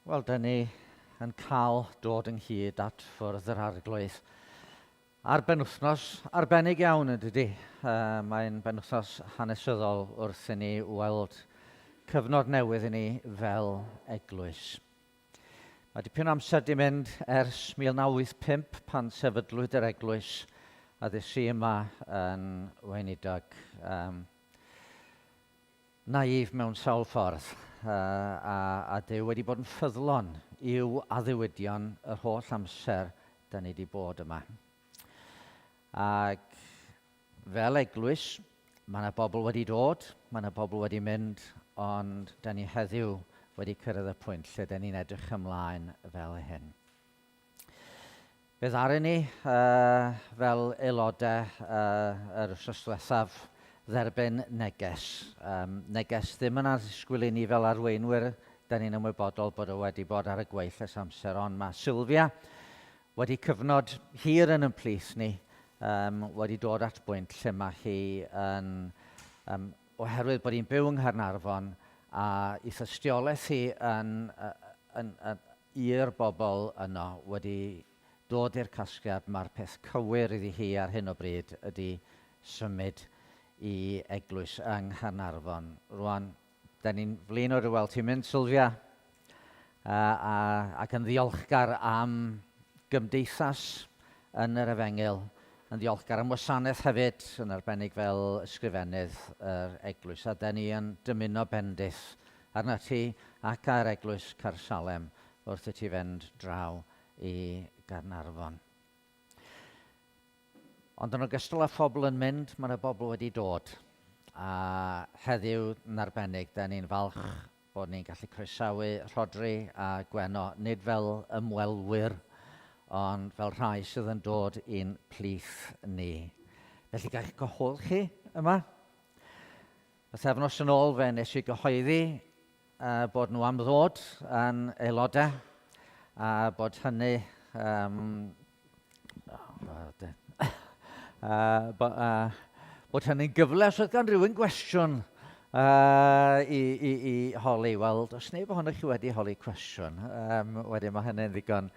Wel, dyn ni yn cael dod ynghyd at Fwrdd yr Arglwydd. Ar benwythnos arbennig iawn yn dydy. Uh, mae'n benwythnos hanesyddol wrth i ni weld cyfnod newydd i ni fel eglwys. Mae dipyn o amser di mynd ers 1985 pan sefydlwyd yr eglwys a ddes i yma yn weinidog um, naif mewn sawl ffordd uh, a, a Duw wedi bod yn ffyddlon i'w addewidion yr holl amser da ni wedi bod yma. Ac fel eglwys, mae yna bobl wedi dod, mae yna bobl wedi mynd, ond da ni heddiw wedi cyrraedd y pwynt lle da ni'n edrych ymlaen fel hyn. Fe ddaru ni, uh, fel aelodau uh, yr wythnos diwethaf, dderbyn neges. Um, neges ddim yn annisgwyl i ni fel arweinwyr, da ni'n ymwybodol bod o wedi bod ar y gweill ers amser, ond mae Sylvia wedi cyfnod hir yn yn plith ni, um, wedi dod at bwynt lle mae hi yn, um, oherwydd bod hi'n byw yng Nghaernarfon a i thystiolaeth hi yn, yn, yn, i'r bobl yno wedi dod i'r casgliad mae'r peth cywir iddi hi ar hyn o bryd ydy symud i eglwys yng Nghaernarfon. Rwan, da ni'n flin o dy weld ti'n mynd, Sylvia, a, a, ac yn ddiolchgar am gymdeithas yn yr efengyl, yn ddiolchgar am wasanaeth hefyd, yn arbennig fel ysgrifennydd yr eglwys. A da ni yn dymuno bendith arna ti ac ar eglwys Caersalem wrth i ti fynd draw i Gaernarfon. Ond yn ogystal â phobl yn mynd, mae yna bobl wedi dod. A heddiw yn arbennig, da ni'n falch bod ni'n gallu croesawu Rhodri a Gwenno, nid fel ymwelwyr, ond fel rhai sydd yn dod i'n plith ni. Felly gallwch gyhoedd chi yma. Pythefnos yn ôl fe nes i gyhoeddi uh, bod nhw am ddod yn aelodau a bod hynny um, oh, uh, bo, uh, bod hynny'n gyfle os oedd gan rhywun gwestiwn uh, i, i, i holi. Wel, does neb ohonoch chi wedi holi cwestiwn. Um, wedyn mae hynny'n ddigon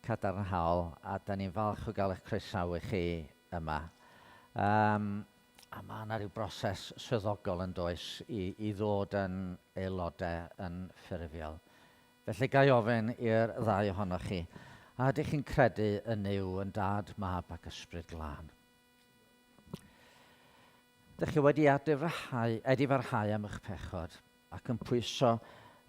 cadarnhaol a da ni'n falch o gael eich croesawu chi yma. Um, a mae yna rhyw broses swyddogol yn does i, i ddod yn aelodau yn ffurfiol. Felly ga i ofyn i'r ddau ohonoch chi, a ydych chi'n credu yn Nuw, yn Dad, Mab ac Ysbryd Glân? Ydych chi wedi adifrhau, edifarhau am eich pechod ac yn pwyso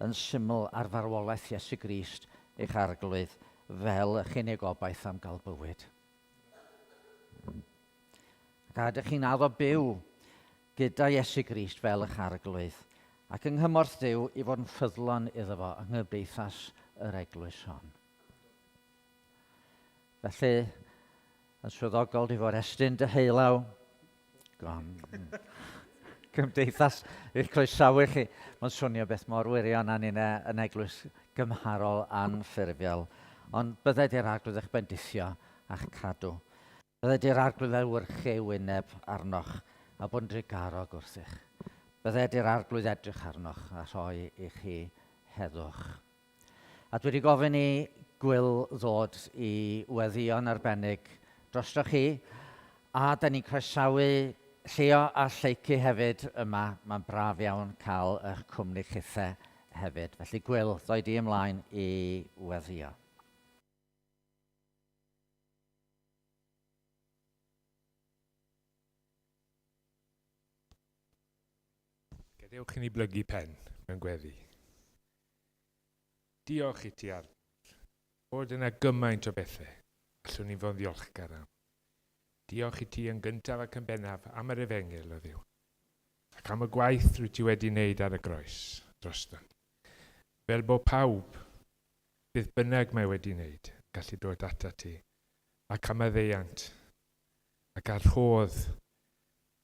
yn syml ar farwolaeth Iesu Grist eich Arglwydd fel eich unig obaith am gael bywyd? Ac a ydych chi'n addo byw gyda Iesu Grist fel eich arglwydd, ac yng nghymorth Duw i fod yn ffyddlon iddo fo yng nghymdeithas yr eglwys hon. Felly, yn swyddogol, di fod estyn dy heulaw. Gwan. Cymdeithas i'ch croesawu chi. Mae'n swnio beth mor wirion â ni'n yn eglwys gymharol anffurfiol. Ond bydded i'r arglwydd eich bendithio a'ch cadw. Bydded i'r Arglwydd lewyrchu ei wyneb arnoch a bod yn drugarog wrthych. Bydded i'r Arglwydd edrych arnoch a rhoi i chi heddwch. A dwi wedi gofyn i Gwil ddod i weddïo'n arbennig drostoch chi, a da ni'n croesawu Llio a Lleucu hefyd yma. Mae'n braf iawn cael eich cwmni chithe hefyd. Felly Gwil, ddoi di ymlaen i weddïo. Gadewch i ni blygu pen mewn gweddi. Diolch i ti, Arglwydd, bod yna gymaint o bethau allwn ni fod yn ddiolchgar am. Diolch i ti yn gyntaf ac yn bennaf am yr efengyl, o Dduw, ac am y gwaith rwyt ti wedi wneud ar y groes droston. Fel bod pawb beth bynnag mae wedi wneud, yn gallu dod atat ti, ac am maddeuant, ac ar rhodd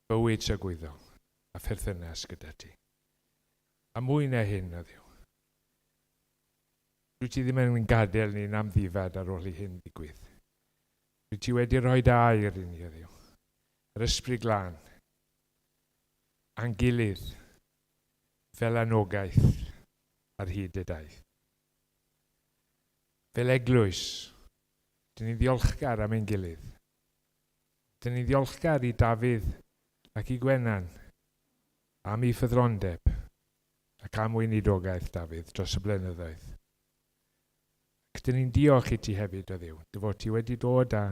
bywyd tragwyddol a pherthynas gyda ti. A mwy na hyn, o Dduw. Dwyt ti ddim yn gadael ni'n amddifad ar ôl i hyn ddigwydd. Dwyt ti wedi rhoi dy air i ni, o Dduw, yr Ysbryd Glân, a'n gilydd, fel anogaeth ar hyd y daith. Fel eglwys, dyn ni'n ddiolchgar am ein gilydd. Dyn ni'n ddiolchgar i Dafydd ac i Gwenan am eu ffyddlondeb ac am weinidogaeth Dafydd dros y blynyddoedd. Ac dyn ni'n diolch i ti hefyd, o Dduw, dy fod ti wedi dod â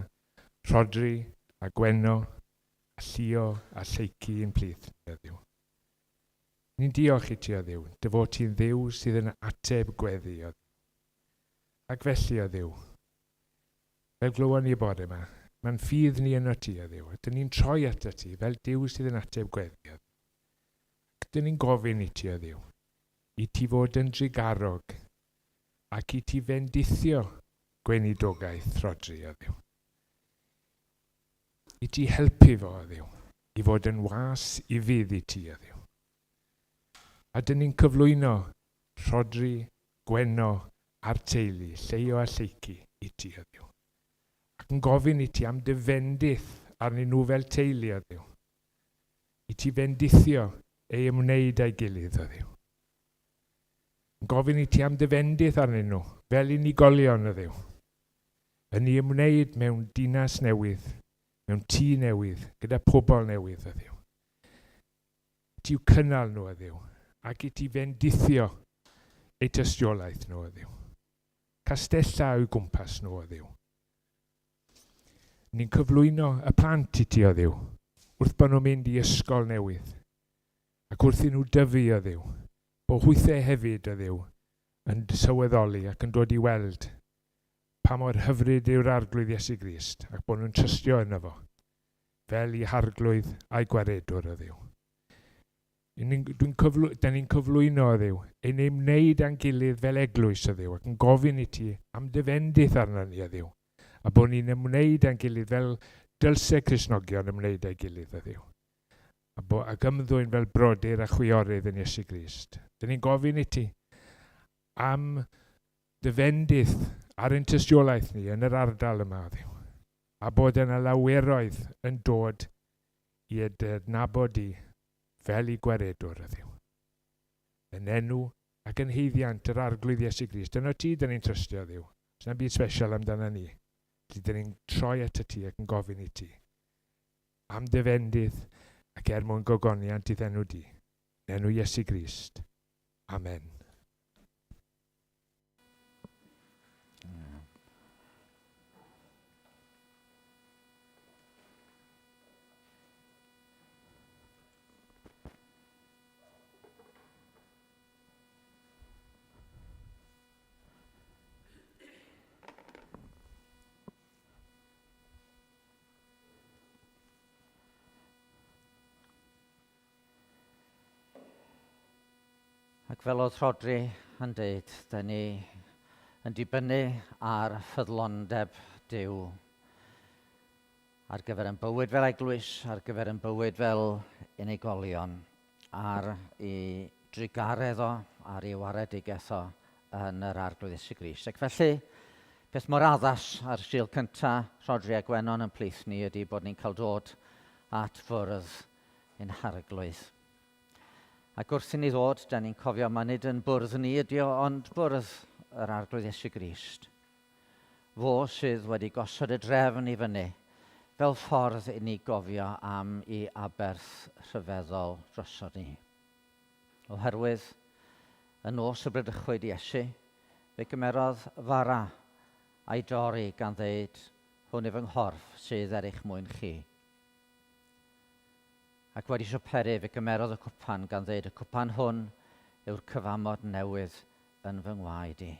Rhodri a Gwenno a Llio a Lleucu i'n plith ni, o Dduw. Ni'n diolch i ti, o Dduw, dy fod ti'n Dduw sydd yn ateb gweddi, o Dduw. Ac felly, o Dduw, fel glywon ni y bore yma, mae'n ffydd ni yno ti, o Dduw, a dyn ni'n troi ato ti fel Duw sydd yn ateb gweddi, o Dduw. Ac dyn ni'n gofyn i ti, o Dduw, i ti fod yn drugarog ac i ti fendithio gweinidogaeth Rhodri, o Dduw. I ti helpu fo, o Dduw, i fod yn was ufudd i ti, o Dduw. A dyn ni'n cyflwyno Rhodri, Gwenno a'r teulu, Lleio a Lleucu, i ti, o Dduw. Ac yn gofyn i ti am dy fendith arnyn nhw fel teulu, o Dduw. I ti fendithio ei ymwneud â'i gilydd, o Dduw. Yn gofyn i ti am dy fendith arnyn nhw, fel unigolion, o Dduw. Yn ei ymwneud mewn dinas newydd, mewn tŷ newydd, gyda pobl newydd, o Dduw. Ti yw cynnal nhw, o Dduw, ac i ti fendithio eu tystiolaeth nhw, o Dduw. Castella o'u gwmpas nhw, o Dduw. Ni'n cyflwyno y plant i ti, o Dduw, wrth bod nhw'n mynd i ysgol newydd, ac wrth i nhw dyfu, o Dduw, bo hwythau hefyd, o Dduw, yn sylweddoli ac yn dod i weld pa mor hyfryd yw'r Arglwydd Iesu Grist, ac bod nhw'n trystio yno fo, fel i Harglwydd a'i Gwaredwr, o Dduw. Dwi'n cyflw, da ni'n cyflwyno, o Dduw, ein ymwneud â'n gilydd fel eglwys, o Dduw, ac yn gofyn i ti am dy fendith arno ni, o Dduw, a bod ni'n ymwneud â'n gilydd fel dylse Cristnogion ymwneud â'i gilydd, o Dduw. A bo, ac ymddwyn fel brodyr a chwiorydd yn Iesu Grist. Dyn ni'n gofyn i ti am dy fendith ar ein tystiolaeth ni yn yr ardal yma, o Dduw, a bod yna laweroedd yn dod i dy adnabod di fel i gwaredwr, o Dduw. Yn enw ac yn haeddiant yr Arglwydd Iesu Grist. Yno ti, dyn ni'n trystio, Dduw. Does na'm byd special amdana ni. Felly dyn ni'n troi at y ti ac yn gofyn i ti. Am dy fendith ac er mwyn gogoniant i'th enw di. Yn enw Iesu Grist. Amen. Ac fel oedd Rhodri yn deud, da ni yn dibynnu ar ffyddlondeb Duw ar gyfer ein bywyd fel eglwys, ar gyfer ein bywyd fel unigolion, ar i drugaredd o, ar ei waredigaeth o yn yr Arglwydd Iesu Grist. Ac felly, peth mor addas ar Sul cynta Rhodri a Gwennon yn plith ni ydy bod ni'n cael dod at fwrdd ein Harglwydd. Ac wrth i ni ddod, da ni'n cofio mae nid yn bwrdd ni ydy o, ond bwrdd yr Arglwydd Iesu Grist. Fo sydd wedi gosod y drefn i fyny, fel ffordd i ni gofio am i aberth rhyfeddol drosodd ni. Oherwydd, y nos y bradychwyd Iesu, fe gymerodd fara a'i dorri gan ddeud, Hwn yw fy nghorff sydd er eich mwyn chi. Ac wedi swperu, fe gymerodd y cwpan gan ddeud, Y cwpan hwn yw'r cyfamod newydd yn fy ngwaed i.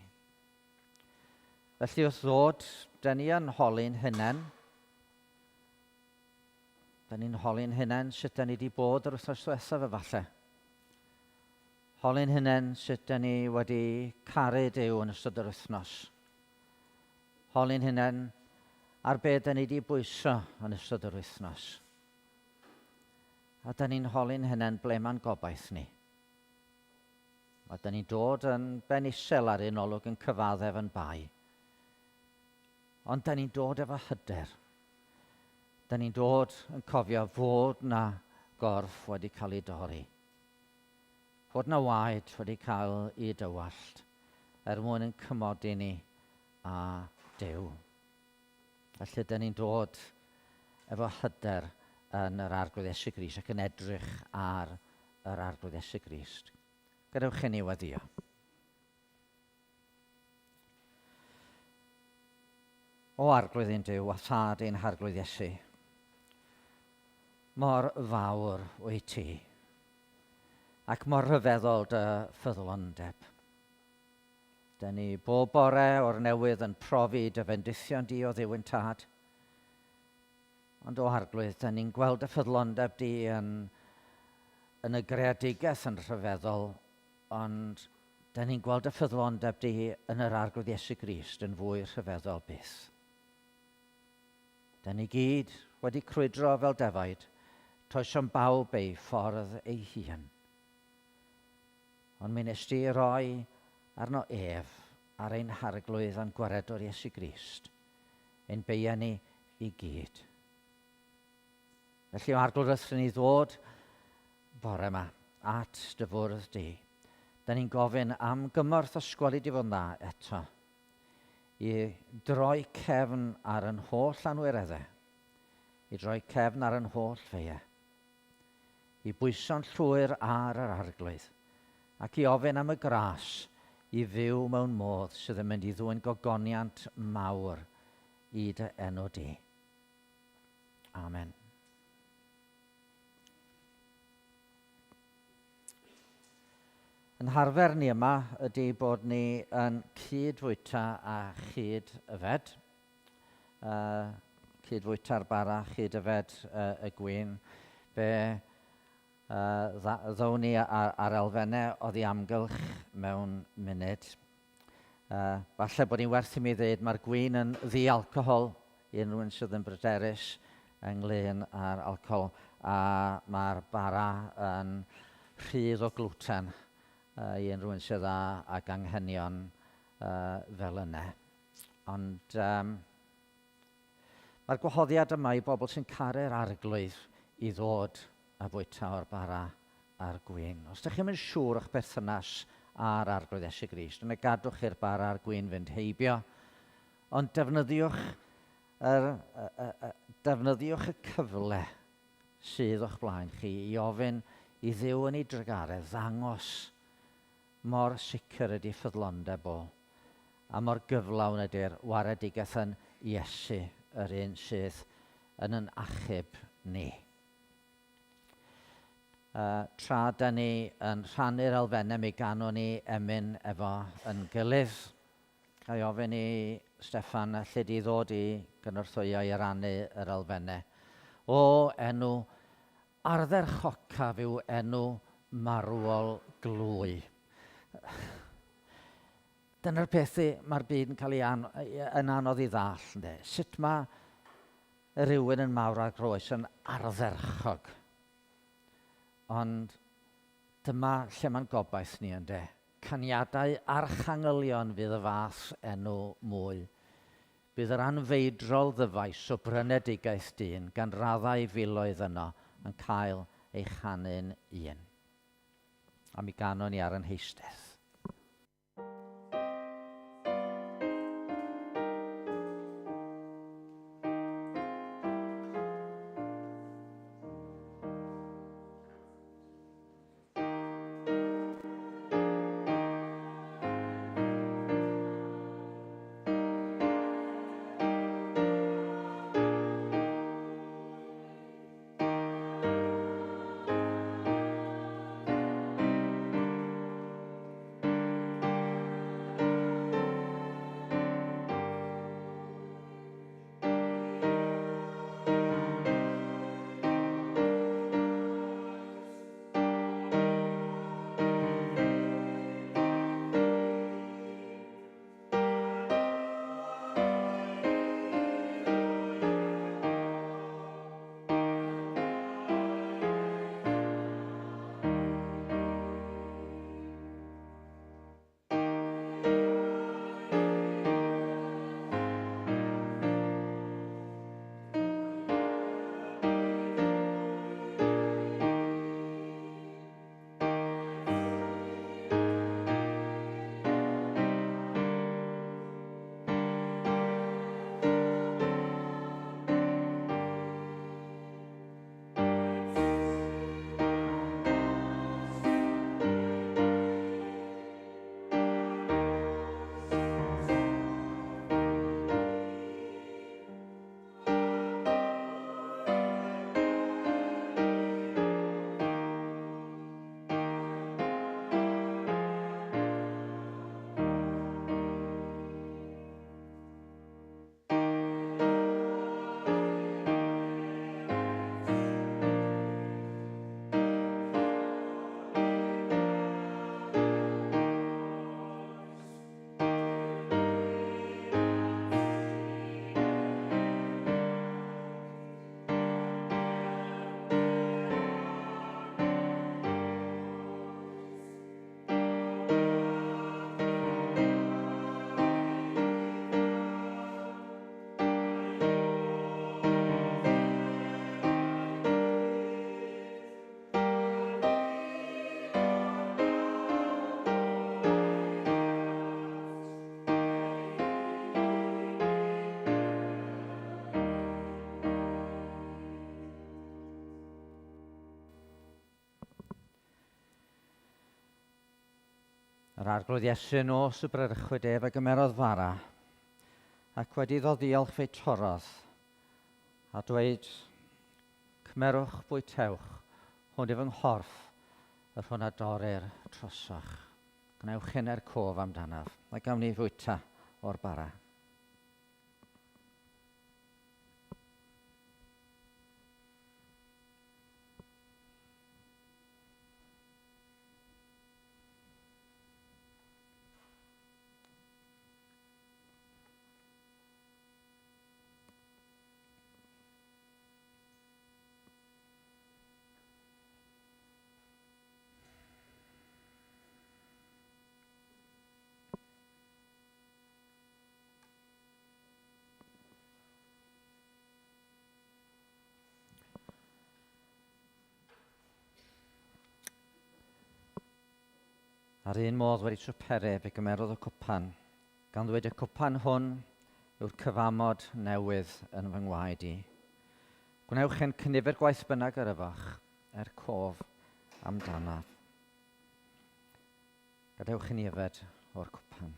Felly wrth ddod, dyn ni yn holi'n hunain, Da ni'n holi'n hunain sut da ni wedi bod yr wythnos diwethaf efallai. Holi'n hunain sut da ni wedi caru Duw yn ystod yr wythnos. Holi'n hunain ar be da ni wedi bwyso yn ystod yr wythnos. A da ni'n holi'n hunain ble mae'n gobaith ni. A da ni'n dod yn ben isel ar un olwg yn cyfaddef yn bai. Ond da ni'n dod efo hyder. Da ni'n dod yn cofio fod 'na gorff wedi cael ei dorri, fod 'na waed wedi cael ei dywallt er mwyn yn cymodi ni â Duw. Felly, da ni'n dod efo hyder yn yr Arglwydd Iesu Grist ac yn edrych ar yr Arglwydd Iesu Grist. Gadewch i ni weddio. O Arglwydd ein Duw a Thad ein Harglwydd Iesu, mor fawr wyt ti, ac mor rhyfeddol dy ffyddlondeb. Dyn ni bob bore o'r newydd yn profi dy fendithion di o Dduw ein Tad. Ond o Arglwydd, dyn ni'n gweld dy ffyddlondeb di yn, yn y greadigaeth yn rhyfeddol, ond dyn ni'n gweld y ffyddlondeb di yn yr Arglwydd Iesu Grist yn fwy rhyfeddol byth. Dyn ni gyd wedi crwydro fel defaid, toesom bawb ei ffordd ei hun. Ond mi nes di roi arno ef ar ein Harglwydd a'n Gwaredwr Iesu Grist, ein beia ni i gyd. Felly, o Arglwydd, wrth i ni ddod bore yma at dy fwrdd di, da ni'n gofyn am gymorth os gweli di fod yn dda eto i droi cefn ar yn holl anwireddau, i droi cefn ar yn holl feiau, i bwyso'n llwyr ar yr Arglwydd, ac i ofyn am y gras i fyw mewn modd sydd yn mynd i ddwyn gogoniant mawr i dy enw di. Amen. Yn harfer ni yma ydy bod ni yn cyd-fwyta a chyd-yfed. Cyd-fwyta'r bara, chyd-yfed y gwin. Fe ddown ni ar, ar elfennau oddi amgylch mewn munud. Falle bod hi'n werth i mi ddweud mae'r gwin yn ddi-alcohol i unrhyw un sydd yn bryderus ynglyn â'r alcohol, a mae'r bara yn rhydd o glwten i unrhyw un sydd â ag anghenion fel yna. Ond um, mae'r gwahoddiad yma i bobl sy'n caru'r Arglwydd i ddod a fwyta o'r bara a'r gwin. Os ydych chi'n mynd siŵr o'ch berthynas â'r Arglwydd Iesu Grist, yna gadwch i'r bara a'r gwin fynd heibio, ond defnyddiwch yr, defnyddiwch y cyfle sydd o'ch blaen chi i ofyn i Dduw yn ei drugaredd ddangos mor sicr ydy ffyddlondeb o, a mor gyflawn ydy'r waredigaeth yn Iesu, yr un sydd yn yn achub ni. Tra da ni yn rhannu'r elfennau, mi ganwn ni emyn efo yn gilydd. Ga i ofyn i Steffan, alli di ddod i gynorthwyo i rannu yr elfennau? O, enw ardderchocaf yw enw marwol glwy. Dyna'r peth mae'r byd yn cael ei an yn anodd i ddall, ynddo? Sut mae rhywun yn mawr ar groes yn ardderchog? Ond dyma lle mae'n gobaith ni, ynddo? Caniadau archangylion fydd y fath enw mwy. Bydd yr anfeidrol ddyfais o brynedigaeth dyn gan raddau filoedd yno yn cael ei chanu'n un. A mi ganwn ni ar yn heistedd. Yr Arglwydd Iesu nos y bradychwyd ef a gymerodd fara, ac wedi iddo ddiolch fe'i torrodd, a dweud, Cymerwch, bwytewch, hwn yw fy nghorff, yr hwn a dorrir trosoch. Gwnewch hyn er cof amdanaf, a gawn ni fwyta o'r bara. A'r un modd wedi swpere, fe gymerodd y cwpan, gan ddweud y cwpan hwn yw'r cyfamod newydd yn fy ngwaed i. Gwnewch hyn cynifer gwaith bynnag yr yfach, er cof amdanaf. Gadewch i ni yfed o'r cwpan.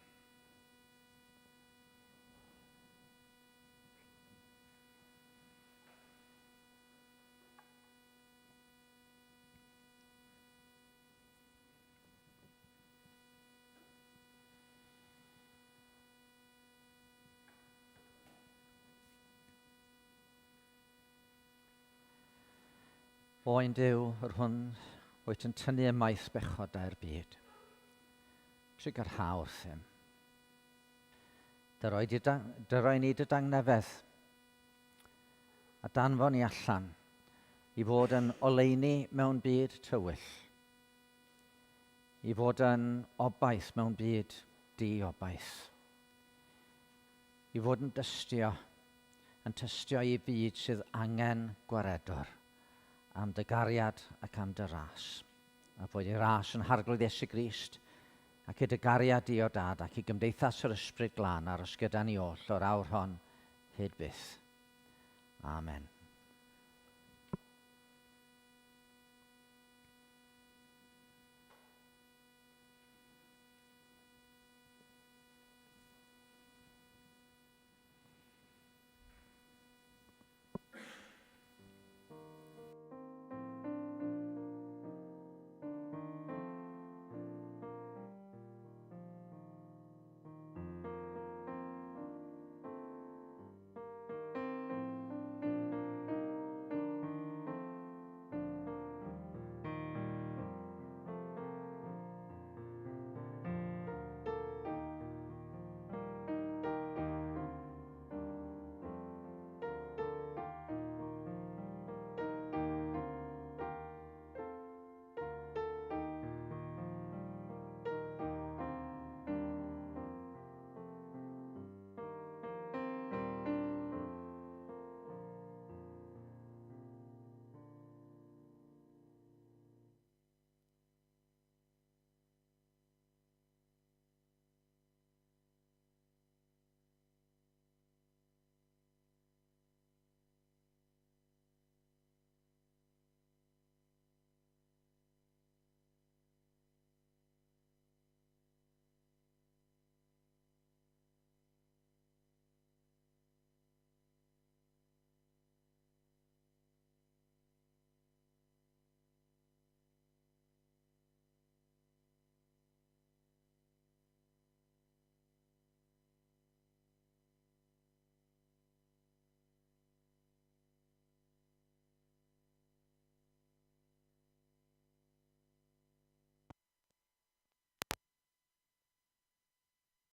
O ein Duw, yr hwn wyt yn tynnu ymaith bechodau'r byd. Trugarha wrthym. Dyroi, dyroi ni dy dangnefedd a danfon ni allan i fod yn oleuni mewn byd tywyll, i fod yn obaith mewn byd di-obaith, i fod yn dystio, yn tystio i fyd sydd angen gwaredwr am dy gariad ac am dy ras. A bod i ras yn Harglwydd Iesu Grist, ac i dy gariad di o dad, ac i gymdeithas yr Ysbryd Glân aros gyda ni oll o'r awr hon hyd byth. Amen.